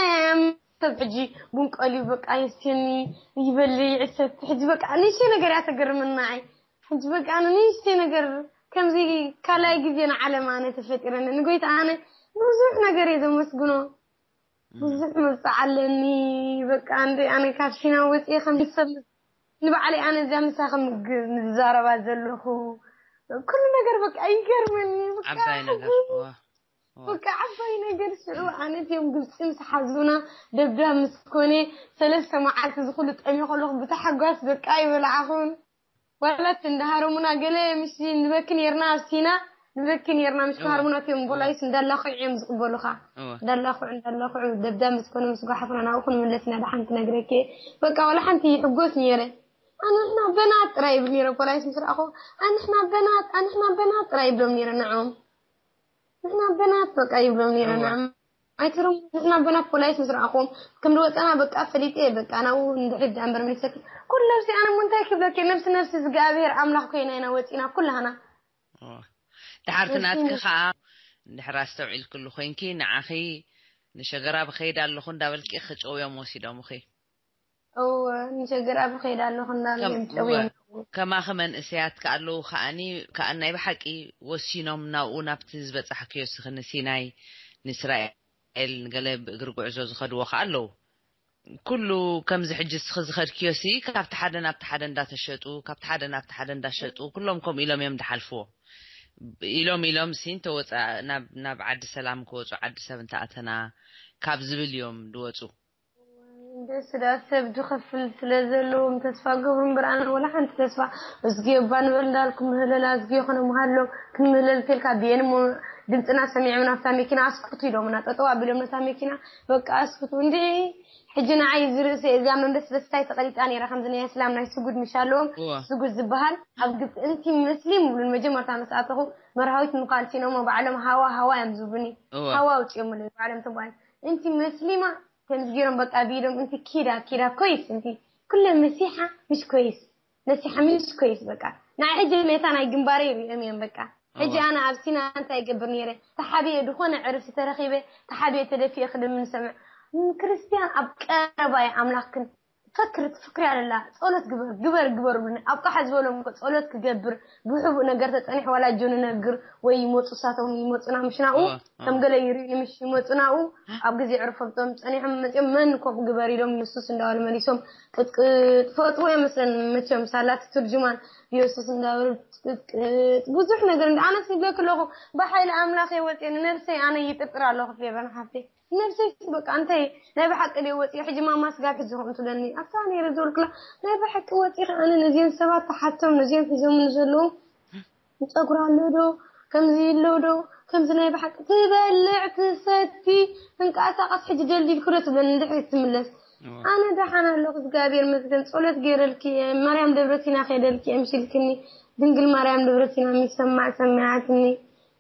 ሰብ ሕጂ ቡን ቀልዩ በቃ የስትየኒ ይበል ይዕሰት ሕጂ በቃ ንእሽተይ ነገር እያ ተገርመኒ ንዓይ ሕጂ በቃ ኣነ ንእሽተይ ነገር ከምዚ ካልኣይ ግዜ ንዓለም ኣነ ተፈጢረኒ ንጎይታ ኣነ ብዙሕ ነገር እየ ዘመስግኖ ብዙሕ መብፅዓ ኣለኒ በቃ እንደ ኣነ ካብ ሲና ወፅየ ከም ሰብ ንባዕለይ ኣነ እዚኣ ምሳኺ ምግ- ምዛረባ ዘለኹ ኩሉ ነገር በቃ ይገርመኒ በቃ ዓባይ ነገር ሕጉስ እዋ፣ እዋ። በቃ ዓባይ ነገር ሽዑ ኣነ እቲኦም ግብፂ ምስ ሓዙና ደብዳብ ምስ ኮነ ሰለስተ መዓልቲ ዝኩሉ ጠሚ ከለኹ ብታሓጓስ በቃ ይበልዓኹን ዋላት እንዳሃረሙና ገለ ምሽ ንበኪ ነርና ኣብ ሲና ንበኪ ነርና ምሽ ክሃርሙና እቲኦም ቦላይስ እንዳላኽዑ እዮም ዝቕበሉኻ እዋ። እንዳላኽዑ እንዳላኽዑ ደብዳብ ምስ ኮነ ምስ ጓሓፉና ናብኡ ክንምለስ ኢና ደሓን ክነግረኪ በቃ ዋላ ሓንቲ ይሕጎስ ነይረ ኣንሕና በናት ጥራይ ይብል ነይረ ፖላይስ ምስ ረኣኹ ኣንሕና በናት ኣንሕና በናት ጥራይ ይብሎም ነይረ ንዖም ንሕና በናት በቃ ይብሎም ነይረ እዋ። ንዖም ኣይትርም ንሕና በናት ፖላይስ ምስ ረኣኹም ከም ዝወፀና በቃ ፈሊጠ በቃ ናብኡ እንድሕድ እምበር መሊሰኪ ኩሉ ነብሲ ኣነ ሞ እንታይ ክብለኪ ነብሲ ነብሲ እግዚኣብሔር ኣምላኽ ኮይና ኢና ወፂና ኩላህና እዋ። ድሓርቲ ናትኪ ከዓ እንድሕር ኣስተውዒልክሉ ኮይንኪ ንዓኺ ንሸገራ ብኸይድ ኣለኹ እንዳበልኪ ክጨውዮም ወሲዶምኺ እወ ንሸገራ ብኸይድ ኣለኹ እንዳበልዮም ጨውዮም ከማኺ መንእሰያት ከኣለዉ ከኣኒ ከኣ ናይ ብሓቂ ወሲኖም ናብኡ ናብቲ ዝበጻሕክዮ ስኺ ንሲናይ ንእስራኤል ንገለ ብእግሪ ጉዕዞ ዝኸድዎ ከኣ ኣለዉ ኩሉ ከምዚ ሕጂ ስኺ ዝኸድክዮ ሲ ካብቲ ሓደ ናብቲ ሓደ እንዳተሸጡ ካብቲ ሓደ ናብቲ ሓደ እንዳሸጡ ኩሎም ከምኡ ኢሎም እዮም ድሓልፍዎ ኢሎም ኢሎም ሲ እንተወፃ ናብ ዓዲ ሰላም ክወፁ ዓዲ ሰብ እንተኣተና ካብ ዝብል እዮም ድወፁ ደስ ዳ ሰብ ዝኸፍል ስለ ዘለዎም ተስፋ ገብሩ እምበር ኣነ ወላ ሓንቲ ተስፋ እዝጊዮ እባ ንበል እንዳልኩ ምህለላ እዝጊዮ ክነምሃሎም ክንምህለል ተልካ ብየን እሞ ድምፅና ሰሚዖም ናብታ መኪና ኣስኩቱ ኢሎምና ጠጠው ኣቢሎም ነታ መኪና በቃ ኣስኩቱ እንዲ ሕጂ ንዓይ እዚ ርእሲ እዚኣ መንበስበስታይ ተቐሊጣ ነይራ ከምዚ ናይ እስላም ናይ ስጉድ ምሽ ኣለዎም እዋ። ስጉድ ዝበሃል ኣብ ግብፂ እንቲ መስሊም ይብሉን መጀመርታ ምስ ኣተኹ መርሃዊት ምኳን ሲኖሞ ባዕሎም ሃዋ ሃዋ እዮም ዝብሉኒ እዋ። ሃዋ ኣውፅኦምለይ ባዕሎም ተባል እንቲ መስሊማ ከምዚ ገይሮም በቃ ቢሎም እንቲ ኪዳ ኪዳ ኮይስ እንቲ ኩለ መሲሓ ምሽ ኮይስ መሲሓ ምሽ ኮይስ በቃ ናይ ሕጂ ሜታ ናይ ግንባረይ ሪኦም እዮም በቃ ሕጂ ኣነ ኣብ ሲና እንታይ ይገብር ነይረ ተሓቢኤ ዝኾነ ዕርፍቲ ተረኺበ ተሓቢኤ ተደፊኤ ክልምን ሰምዕ ክርስትያን ኣብ ቀረባ ኣምላኽክን ፈክር ትፍክር ኣለላ ጸሎት ግበር ግበር ግበር ብሉኒ ኣብ ቃሓ ዝበሎም እኮ ጸሎት ክገብር ብሕቡእ ነገር ተጸኒሕ ዋላ ጆ ንነግር ወይ ይመጹ ሳቶም ይመጹና ምሽ ናኡ እዋ፣ እዋ። ከም ገለ ይርኢ ምሽ ይመጹ ናኡ ኣብ ግዜ ዕርፎም ጸኒሖም መጺኦም መን ኮፍ ግበር ኢሎም ንሱስ እንዳበሉ መሊሶም ቅጥቅጥ ፈጥዎ እዮም መስለን መቸም ሳላት ትርጅማን የሱስ እንዳበሉ ቅጥቅጥ ብዙሕ ነገር እንደ ኣነስ ይብለክ ኣለኹ ብሓይሊ ኣምላኽ ወጽየ ንነብሰይ ኣነ ይጥርጥር ኣለኹ ፌበን ሓፍተይ ነብሰይ በቃ እንታይ ናይ ብሓቂ ድየ ወፂእ ሕጂ ማማ ስጋብ ሕጂ ከምኡ ትብለኒ ኣብታ ነይረ ዝበልኩላ ናይ ብሓቂ ወፂእ ኣነ ነዚኦም ሰባት ተሓቶም ነዚኦም ሒዞም ዘለዉ ፀጉራ ኣሎ ዶ ከምዚ ኣሎ ዶ ከምዚ ናይ ብሓቂ ትበልዕ ትሰቲ ትንቀሳቀስ ሕጂ ደልዲልኩ ዶ ትብለኒ እንድሕሪ ትምለስ ኣነ ደሓን ኣለኹ እግዚኣብሔር መስገን ፀሎት ገይረልኪ እየ ማርያም ደብረሲና ከይደልኪ እየ ምሽልክኒ ድንግል ማርያም ደብረሲና የሚሰማዕ ሰሚዓትኒ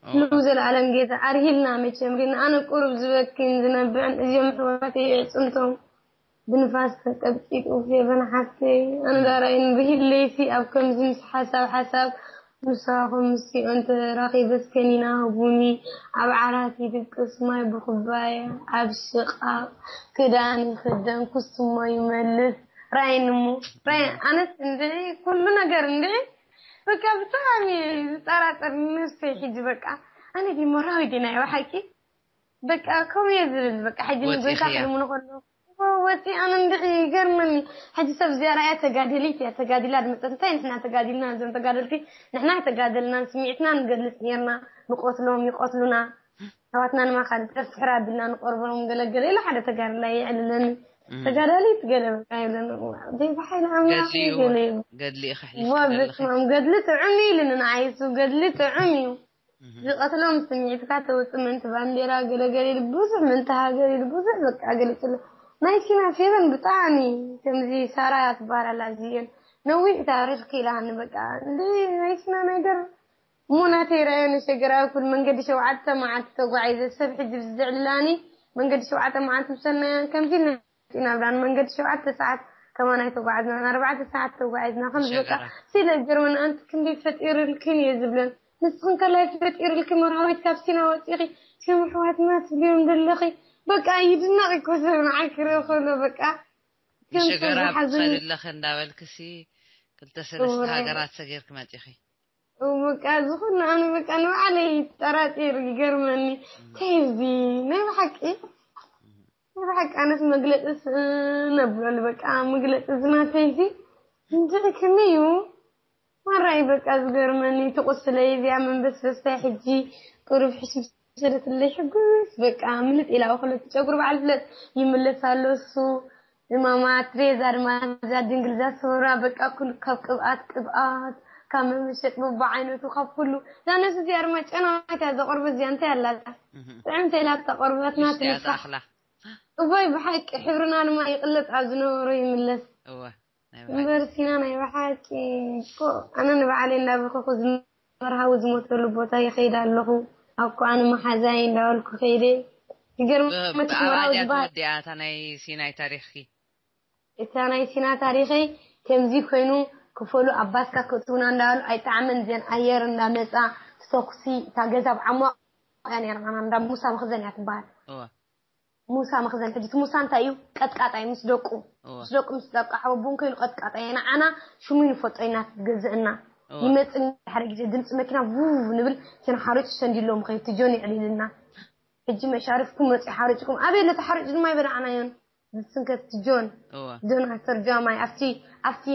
ሉ ዘላለም ጌታ ኣርሂልና መቸም ሪና ኣነ ቁሩብ ዝበክን ዝነብዕን እዚኦም ኣሕዋተይ የዕፅምቶም ብንፋስ ተቀብፂጡ ፌበን ሓፍተይ ኣንጋራይን ብሂለይቲ ኣብ ከምዚ ምስ ሓሳብ ሓሳብ ምሳኹም ምስኦም ተራኺበስ ከኒና ቡኒ ኣብ ዓራት ይድቅስ ማይ ብኩባያ ኣብ ሽቃቅ ክዳን ይክደን ኩስሞ ይመልስ ራይን እሞ ራይን ኣነስ እንድዒ ኩሉ ነገር እንድዒ በቃ ብጣዕሚ ዝጠራጠር ነብሰይ ሕጂ በቃ ኣነ ዲ ሞራዊ ዲ ናይ ብሓቂ በቃ ከምኡ እየ ዝብል በቃ ሕጂ ንጎይታ ክልምኖ ከሎ ወፂ ኣነ እንድዒ ይገርመኒ። ሕጂ ሰብ እዚኣ ራእያ ተጋደሊት እያ፣ ተጋዲላ ድመፀት። እንታይ ንሕና ተጋዲልና፣ እዞም ተጋደልቲ ንሕና ተጋደልና፣ ስምዒትና ንገልፅ ነርና። ንቆትሎም ይቆትሉና፣ ኣሕዋትና ንማኻል ጥርፍሕር ኣቢልና ንቆርቦም ገለገለ ኢለ ሓደ ተጋዳላይ የዕልለኒ። ተጋዳሊት ገለ በቃ ይብለኒ። ዘይብሓይሊ ኣምላኽ ገድሊ እዩ፣ ገለ ይብሉ። ገድሊ እዩ ከሕሊፍ ዋ ክበልኺ። በስማም ገድሊ ጥዑም እዩ ኢሉኒ ንዓይ እሱ፣ ገድሊ ጥዑም እዩ። ዝቐትሎም ስምዒትካ ተውፅእ፣ ምእንቲ ባንዴራ ገለገለ ኢሉ ብዙሕ፣ ምእንቲ ሃገር ኢሉ ብዙሕ በቃ ገሊፅሉ። ናይ ሲና ፌቨን ብጣዕሚ ከምዚ ሳራ ትበሃል ኣላ፣ እዚኤን ነዊሕ ታሪኽ ክኢላኒ በቃ። እንደ ናይ ሲና ነገር እሞ ናተይ ራእዮ ንሸገር ኣብ ኩል መንገዲ ሸውዓተ መዓልቲ ተጓዒዘ። ሰብ ሕጂ ብዝዕልላኒ መንገዲ ሸውዓተ መዓልቲ ምሰናዮ ከምዚ ኢና ብላን መንገዲ ሸውዓተ ሰዓት ከማን ኣይተጓዓዝናን፣ ኣርባዕተ ሰዓት ተጓዒዝና። ከምዚ በቃ ሸገራ። ሲለ ገርመን ኣንቲ ክንደይ ፈጢርልክን እየ ዝብለን። ንስኽን ከላይ ፈጢርልኪ መርሃዊት ካብ ሲና ወፂኺ ከም ኣሕዋትና ትብልዮም ዘለኺ። በቃ ይድነቕ እኮ ሰብ ንዓይ ክርኢ ከሎ በቃ። ከም ሰብ ብሸገራ ዝሓዝን ትኸዲ ኣለኺ እንዳበልክሲ ክልተ ሰለስተ እዋይ። ሃገራት ሰጊርኪ መፂኺ። በቃ ዝኾነ ኣነ በቃ ንባዕለይ ጠራጢር ይገርመኒ። እንታይ እዚ ናይ ብሓቂ ናይ ብሓቂ ኣነስ መግለፂ ስ-፣ ነብለሉ በቃ መግለፂ ዝናተይ እዚ እንድዒ ከመይ እዩ ማራይ በቃ ዝገርመኒ እቲ ቁስለይ እዚኣ መንበስበስታይ ሕጂ ቁሩብ ሕሽም ሰለትለይ ሕጉስ በቃ ምልጥ ኢላ እኽለት ጨጉሪ በዓል ፍለጥ ይምለስ ኣሎ እሱ። እማማ ትሬዛ ድማ እዛ ድንግል እዛ ሰውራ በቃ ኩሉ ካብ ቅብኣት ቅብኣት ካብ መመሸጥ በብዓይነቱ ካብ ኩሉ እዛ ነሱ እዚኣ ድማ ጨናዊት እያ ዘቆርበት እዚኣ እንታይ ኣላታ ጥዕምቲ ኢላ እታ ቆርበትና ትንፋሕ። እዋይ ብሓቂ ሕብርና ድማ ይቕለጥ ኣብ ዝነበሮ ይምለስ። እወ ናይ ብሓቂ እምበር ሲና ናይ ብሓቂ እኮ ኣነ ንባዕለይ እንዳበኸኹ ዝመርሃዊ ዝሞተሉ ቦታ ይኸይድ ኣለኹ። ኣብኮ ኣነ መሓዛይ እንዳበልኩ ከይደ ይገርመኪ መርሃዊ ብኣባጃ ዝበሃል ተወዲኣ እታ ናይ ሲናይ ታሪኽኪ። እታ ናይ ሲና ታሪኸይ ከምዚ ኮይኑ ክፈሉ ኣብ ባስካ ክእትውና እንዳበሉ ኣይጠዓመን ዘን ኣየር እንዳመፃ ተኩሲ እታ ገዛ ብዓሟቕ እያ ነይራ እንዳ ሙሳ መኽዘን እያ ትበሃል። እወ ሙሳ መኽዘን ሕጂ እቲ ሙሳ እንታይ እዩ ቀጥቃጣይ ምስ ደቁ እወ ምስ ደቁ ምስ ደቃ ሓወቡን ኮይኑ ቀጥቃጣይ ንዓና ሽሙ ይንፈጦ ኢና ገዝእና እወ ይመፅእ ሓደ ግዜ ድምፂ መኪና ው ንብል ኪና ሓሩጭ ሰንዲሎም ከይድ ትጆን ይዕሊልና ሕጂ መሻርፍኩም መፂ ሓሩጭኩም ኣበይ ለተ ሓሩጭ ድማ ይበላዕናዮን ዝስንከት ጆን እወ ዶናልድ ተርጃማይ ኣብቲ ኣብቲ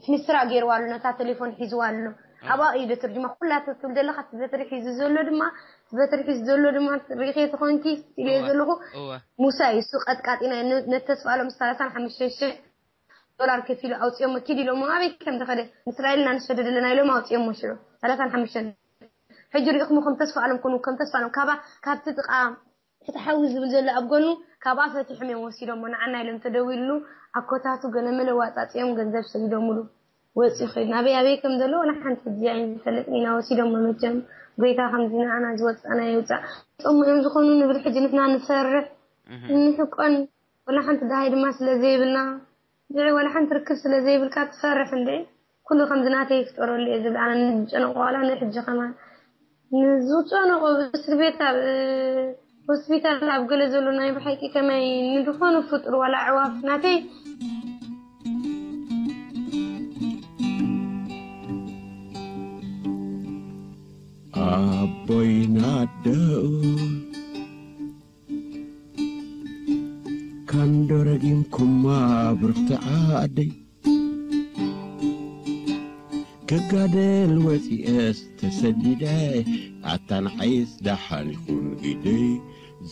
ሚኒስትራ ገይርዋ ኣሎ ነታ ቴሌፎን ሒዝዋ ኣሎ ኣብኣ እዩ ደተርጅማ ኩላ ትብል ዘለካ እቲ በተሪ ሒዙ ዘሎ ድማ እቲ በተሪ ሒዙ ዘሎ ድማ ሪኢኸ ተኾንኪ ኢለ እወ ዘለኹ እወ ሙሳ እዩ እሱ ቀጥቃጢና ነተስፋ ኣሎም ሰላሳን ሓሙሽተን ሽሕ ዶላር ከፊሉ ኣውፅኦሞ ኪድ ኢሎሞ ኣበይ ከም ዝኸደ ንእስራኤል እና ንሰደደለና ኢሎም ኣውፅኦሞ ሽዑ ሰላሳን ሓሙሽተን ሕጂ ሪኢኹሞ ከም ተስፋ ኣሎም ኮኑ ከም ተስፋ ኣሎም ካባ ካብቲ ጥቃ እቲ ሓዊ ዝብል ዘሎ ኣብ ጎኑ ካብኣ ፈቲሖም እዮም ወሲዶሞ ንዓና ኢሎም ተደዊሉ ኣኮታቱ ገለመለ ዋፃፂኦም ገንዘብ ሰዲዶምሉ ወፂኡ ኸይዱ ናበይ ኣበይ ከም ዘሎ ወላ ሓንቲ ሕጂ ኣይንፈልጥን ኢና ወሲዶሞ መቸም ጎይታ ከምዚ ንዓና ዝወፃና የውፃእ ፆሙ እዮም ዝኾኑ ንብል ሕጂ ንሕና ንፈርሕ ንሕቆን ወላ ሓንቲ ደሃይ ድማ ስለ ዘይብልና ንዒ ዋላ ሓንቲ ርክብ ስለ ዘይብልካ ትፈርሕ እንዴ ኩሉ ከምዚ ናተይ ይፍጠረሉ እየ ዝብል ኣነ ንዝጨነቆ ዋላ ንሕጂ ከማን ንዝጨነቆ እስር ቤት ኣብ ሆስፒታል ኣብ ገለ ዘሎ ናይ ብሓቂ ከማይ ንድኾነ ፍጡር ዋላ ኣዕዋፍ ናተይ ኣቦይን ኣደኡ ካንዶ ረጊምኩማ ብርኽቲ ዓደይ ክጋደል ወፂኤስ ተሰዲደ ኣታ ንዓይስ ደሓን ይኹን ኢደይ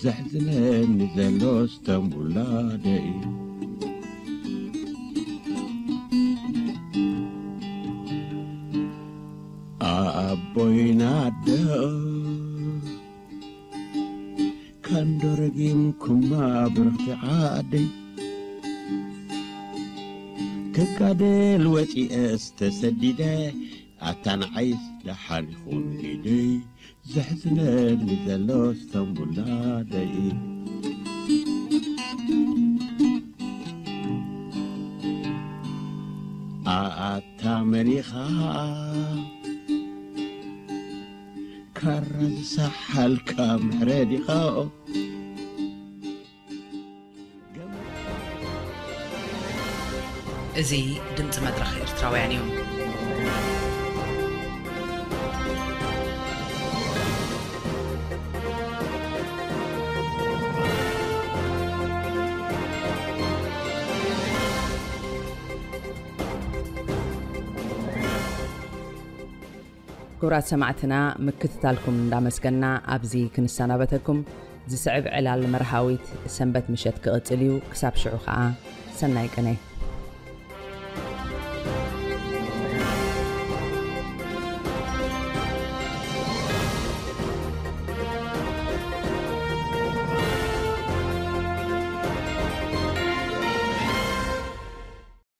ዘሕዝነኒ ዘሎ ስተንቡላደይ ኣቦይና ኣደኡ ካንዶ ረጊምኩማ ብርኽቲ ዓደይ ክጋደል ወፂኤስ ተሰዲደ ኣታ ንዓይስ ደሓን ይኹን ኢደይ ዘሕዝነኒ ዘሎ ስተንቡላደይ ኣታ መኒኻ ካራ ዝሰሓልካ ምሕረ ዲኻ እዚ ድምፂ መድረኽ ኤርትራውያን እዩ። ክቡራት ሰማዕትና፣ ምክትታልኩም እንዳመስገና ኣብዚ ክንሰናበተኩም። ዝስዕብ ዕላል መርሃዊት ሰንበት ምሸት ክቕጽል እዩ። ክሳብ ሽዑ ኸኣ ሰናይ ቅነ።